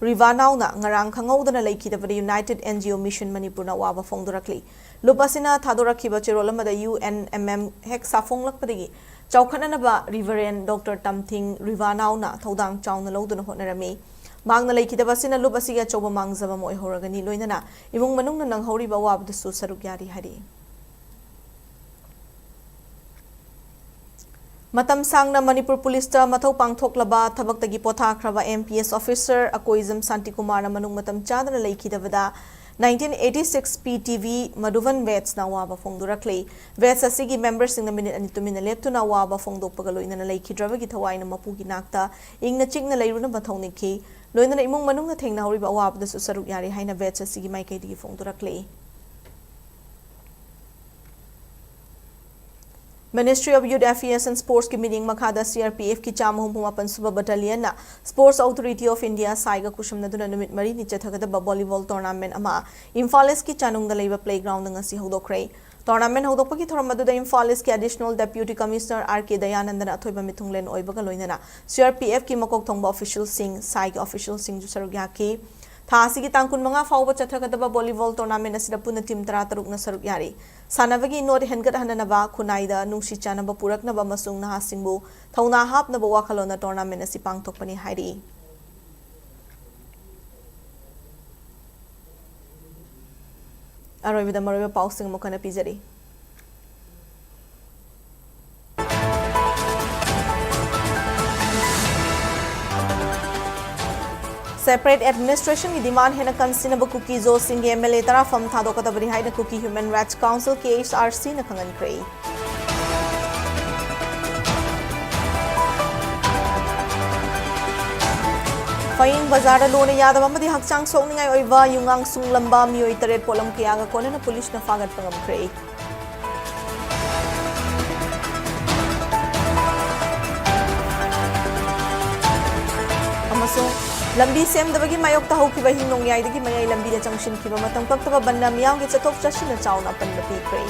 ꯔꯤꯚꯥꯅꯥꯎꯅ ꯉꯔꯥꯡ ꯈꯪꯍꯧꯗꯅ ꯂꯩꯈꯤꯗꯕꯗ United NGO Mission ꯃꯅꯤꯄꯨꯔꯅ ꯑꯋꯥꯕ ꯐꯣꯡꯗꯣꯔꯛꯂꯤ꯫ ꯂꯨꯞ ꯑꯁꯤꯅ ꯊꯥꯗꯣꯔꯛꯈꯤꯕ ꯆꯦꯔꯣꯜ ꯑꯃꯗ UNMM ꯍꯦꯛ ꯁꯥꯐꯣꯡꯂꯛꯄꯗꯒꯤ ꯆꯥꯎꯈꯠꯅꯅꯕ Reverend Doctor ꯇꯝꯊꯤꯡ ꯔꯤꯚꯥꯅꯥꯎꯅ ꯊꯧꯗꯥꯡ ꯆꯥꯎꯅ ꯂꯧꯗꯨꯅ ꯍꯣꯠꯅꯔꯝꯃꯤ꯫ ꯃꯍꯥꯛꯅ ꯂꯩꯈꯤꯗꯕ ꯑꯁꯤꯅ ꯂꯨꯞ ꯑꯁꯤꯒꯤ ꯑꯆꯧꯕ ꯃꯥꯡꯖꯕ ꯑꯃ ꯑꯣꯏꯍꯧꯔꯒꯅꯤ, ꯂꯣꯏꯅꯅ ꯏꯃꯨꯡ ꯃꯅꯨꯡꯅ ꯅꯪꯍꯧꯔꯤꯕ ꯑꯋꯥꯕꯗꯁꯨ ꯁꯔꯨꯛ ꯌꯥꯔꯤ ꯍꯥꯏꯔꯤ꯫ ꯃꯇꯝ ꯁꯥꯡꯅ ꯃꯅꯤꯄꯨꯔ ꯄꯨꯂꯤꯁꯇ ꯃꯊꯧ ꯄꯥꯡꯊꯣꯛꯂꯕ ꯊꯕꯛꯇꯒꯤ ꯄꯣꯊꯥꯈ꯭ꯔꯕ MPS officer ꯑꯀꯣꯏꯖꯝ ꯁꯥꯟꯇꯤꯀꯨꯃꯥꯔꯅ ꯃꯅꯨꯡ ꯃꯇꯝ ꯆꯥꯗꯅ ꯂꯩꯈꯤꯗꯕꯗ nineteen eighty six PTV ꯃꯙꯨꯕꯟ batchꯅ ꯑꯋꯥꯕ ꯐꯣꯡꯗꯣꯔꯛꯂꯤ꯫ Batch ꯑꯁꯤꯒꯤ memberꯁꯤꯡꯅ ꯃꯤꯅꯤꯠ ꯑꯅꯤ ꯇꯨꯃꯤꯟꯅ ꯂꯦꯞꯇꯨꯅ ꯑꯋꯥꯕ ꯐꯣꯡꯗꯣꯛꯄꯒ ꯂꯣꯏꯅꯅ ꯂꯩꯈꯤꯗ꯭ꯔꯕꯒꯤ ꯊꯋꯥꯏꯅ ꯃꯄꯨꯒꯤ ꯅꯥꯛꯇ ꯏꯪꯅ ꯆꯤꯛꯅ ꯂꯩꯔꯨꯅꯕ ꯊꯧꯅꯤꯈꯤ꯫ ꯂꯣꯏꯅꯅ ꯏꯃꯨꯡ ꯃꯅꯨꯡꯅ ꯊꯦꯡꯅꯍꯧꯔꯤꯕ ꯑꯋꯥꯕꯗꯁꯨ ꯁꯔꯨꯛ ꯌꯥꯔꯤ ꯍꯥꯏꯅ batch ꯑꯁꯤꯒꯤ ꯃꯥꯏꯀꯩꯗꯒꯤ ꯐꯣꯡꯗꯣꯔꯛꯂꯤ꯫ Ministry of Youth Affairs and Sportsꯀꯤ ꯃꯤꯠꯌꯦꯡ ꯃꯈꯥꯗ CRPFꯀꯤ ꯆꯥꯝꯃ ꯍꯨꯝꯐꯨ ꯃꯥꯄꯟ ꯁꯨꯕ battalionꯅ Sports Authority of India, SAIꯒ ꯈꯨꯠꯁꯝꯅꯗꯨꯅ ꯅꯨꯃꯤꯠ ꯃꯔꯤꯅꯤ ꯆꯠꯊꯒꯗꯕ volleyball tournament ꯑꯃ ꯏꯝꯐꯥꯜ Eastꯀꯤ ꯆꯥꯅꯨꯡꯗ ꯂꯩꯕ playgroundꯗ ꯉꯁꯤ ꯍꯧꯗꯣꯛꯈ꯭ꯔꯦ꯫ Tournament ꯍꯧꯗꯣꯛꯄꯒꯤ ꯊꯧꯔꯝ ꯑꯗꯨꯗ Imphal Eastꯀꯤ Additional Deputy Commissioner R K ꯗꯌꯥꯅꯟꯗꯅ ꯑꯊꯣꯏꯕ ꯃꯤꯊꯨꯡꯂꯦꯟ ꯑꯣꯏꯕꯒ ꯂꯣꯏꯅꯅ CRPFꯀꯤ ꯃꯀꯣꯛ ꯊꯣꯡꯕ officialꯁꯤꯡ, SAIꯒꯤ officialꯁꯤꯡꯁꯨ ꯁꯔꯨꯛ ꯌꯥꯈꯤ꯫ ꯊꯥ ꯑꯁꯤꯒꯤ ꯇꯥꯡ ꯀꯨꯟꯃꯉꯥ ꯐꯥꯎꯕ ꯆꯠꯊꯒꯗꯕ volleyball tournament ꯑꯁꯤꯗ ꯄꯨꯟꯅ team ꯇꯔꯥ ꯇꯔꯨꯛꯅ ꯁꯔꯨꯛ ꯌꯥꯔꯤ꯫ ꯁꯥꯟꯅꯕꯒꯤ ꯏꯅꯣꯠ ꯍꯦꯟꯒꯠꯍꯟꯅꯅꯕ, ꯈꯨꯟꯅꯥꯏꯗ ꯅꯨꯡꯁꯤ ꯆꯥꯟꯅꯕ ꯄꯨꯔꯛꯅꯕ ꯑꯃꯁꯨꯡ ꯅꯍꯥꯁꯤꯡꯕꯨ ꯊꯧꯅꯥ ꯍꯥꯞꯅꯕ ꯋꯥꯈꯜꯂꯣꯟꯅ tournament ꯑꯁꯤ ꯄꯥꯡꯊꯣꯛꯄꯅꯤ ꯍꯥꯏꯔꯤ꯫ ꯑꯔꯣꯏꯕꯗ ꯃꯔꯨꯑꯣꯏꯕ ꯄꯥꯎꯁꯤꯡ ꯑꯃꯨꯛ ꯍꯟꯅ ꯄꯤꯖꯔꯤ꯫ Separate administrationꯒꯤ demand ꯍꯦꯟꯅ ꯀꯟꯁꯤꯟꯅꯕ ꯀꯨꯀꯤ ꯖꯣꯁꯤꯡꯒꯤ MLA ꯇꯔꯥ ꯐꯝ ꯊꯥꯗꯣꯛꯀꯗꯕꯅꯤ ꯍꯥꯏꯅ Kuki Human Rights Council, KHRCꯅ ꯈꯪꯍꯟꯈ꯭ꯔꯦ꯫ ꯄꯌꯦꯡ ꯕꯖꯥꯔꯗ ꯂꯣꯟꯅ ꯌꯥꯗꯕ ꯑꯃꯗꯤ ꯍꯛꯆꯥꯡ ꯁꯣꯛꯅꯤꯡꯉꯥꯏ ꯑꯣꯏꯕ ꯌꯨꯉꯥꯡ ꯁꯨꯡꯂꯝꯕ ꯃꯤꯑꯣꯏ ꯇꯔꯦꯠ ꯄꯣꯠꯂꯝ ꯀꯌꯥꯒ ꯀꯣꯟꯅꯅ ꯄꯨꯂꯤꯁꯅ ꯐꯥꯒꯠꯄ ꯉꯝꯈ꯭ꯔꯦ꯫ ꯑꯃꯁꯨꯡ ꯂꯝꯕꯤ ꯁꯦꯝꯗꯕꯒꯤ ꯃꯥꯌꯣꯛꯇ ꯍꯧꯈꯤꯕ ꯍꯤꯡꯅꯣꯡꯌꯥꯏꯗꯒꯤ ꯃꯌꯥꯏ ꯂꯝꯕꯤꯗ ꯆꯪꯁꯤꯟꯈꯤꯕ ꯃꯇꯝ ꯀꯛꯇꯕ ꯕꯟꯅ ꯃꯤꯌꯥꯝꯒꯤ ꯆꯠꯊꯣꯛ ꯆꯠꯁꯤꯟꯗ ꯆꯥꯎꯅ ꯑꯄꯟꯕ ꯄꯤꯈ꯭ꯔꯦ꯫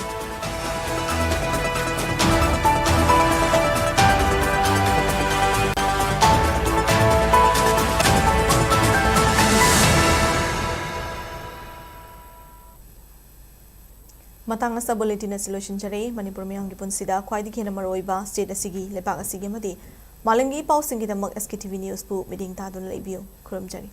ꯃꯇꯥꯡ ꯑꯁꯤꯗ ꯕꯨꯂꯦꯇꯤꯟ ꯑꯁꯤ ꯂꯣꯏꯁꯤꯟꯖꯔꯦ꯫ ꯃꯅꯤꯄꯨꯔ ꯃꯤꯌꯥꯝꯒꯤ ꯄꯨꯟꯁꯤꯗ ꯈ꯭ꯋꯥꯏꯗꯒꯤ ꯍꯦꯟꯅ ꯃꯔꯨꯑꯣꯏꯕ ꯁ꯭ꯇꯦꯠ ꯑꯁꯤꯒꯤ, ꯂꯩꯕꯥꯛ ꯑꯁꯤꯒꯤ ꯑꯃꯗꯤ ꯃꯥꯂꯦꯝꯒꯤ ꯏ ꯄꯥꯎꯁꯤꯡꯒꯤꯗꯃꯛ ꯑꯦꯁ ꯀꯦ ꯇꯤ ꯚꯤ ꯅ꯭ꯌꯨꯁꯄꯨ ꯃꯤꯠꯌꯦꯡ ꯇꯥꯗꯨꯅ ꯂꯩꯕꯤꯌꯨ꯫ ꯈꯨꯔꯨꯝꯖꯔꯤ꯫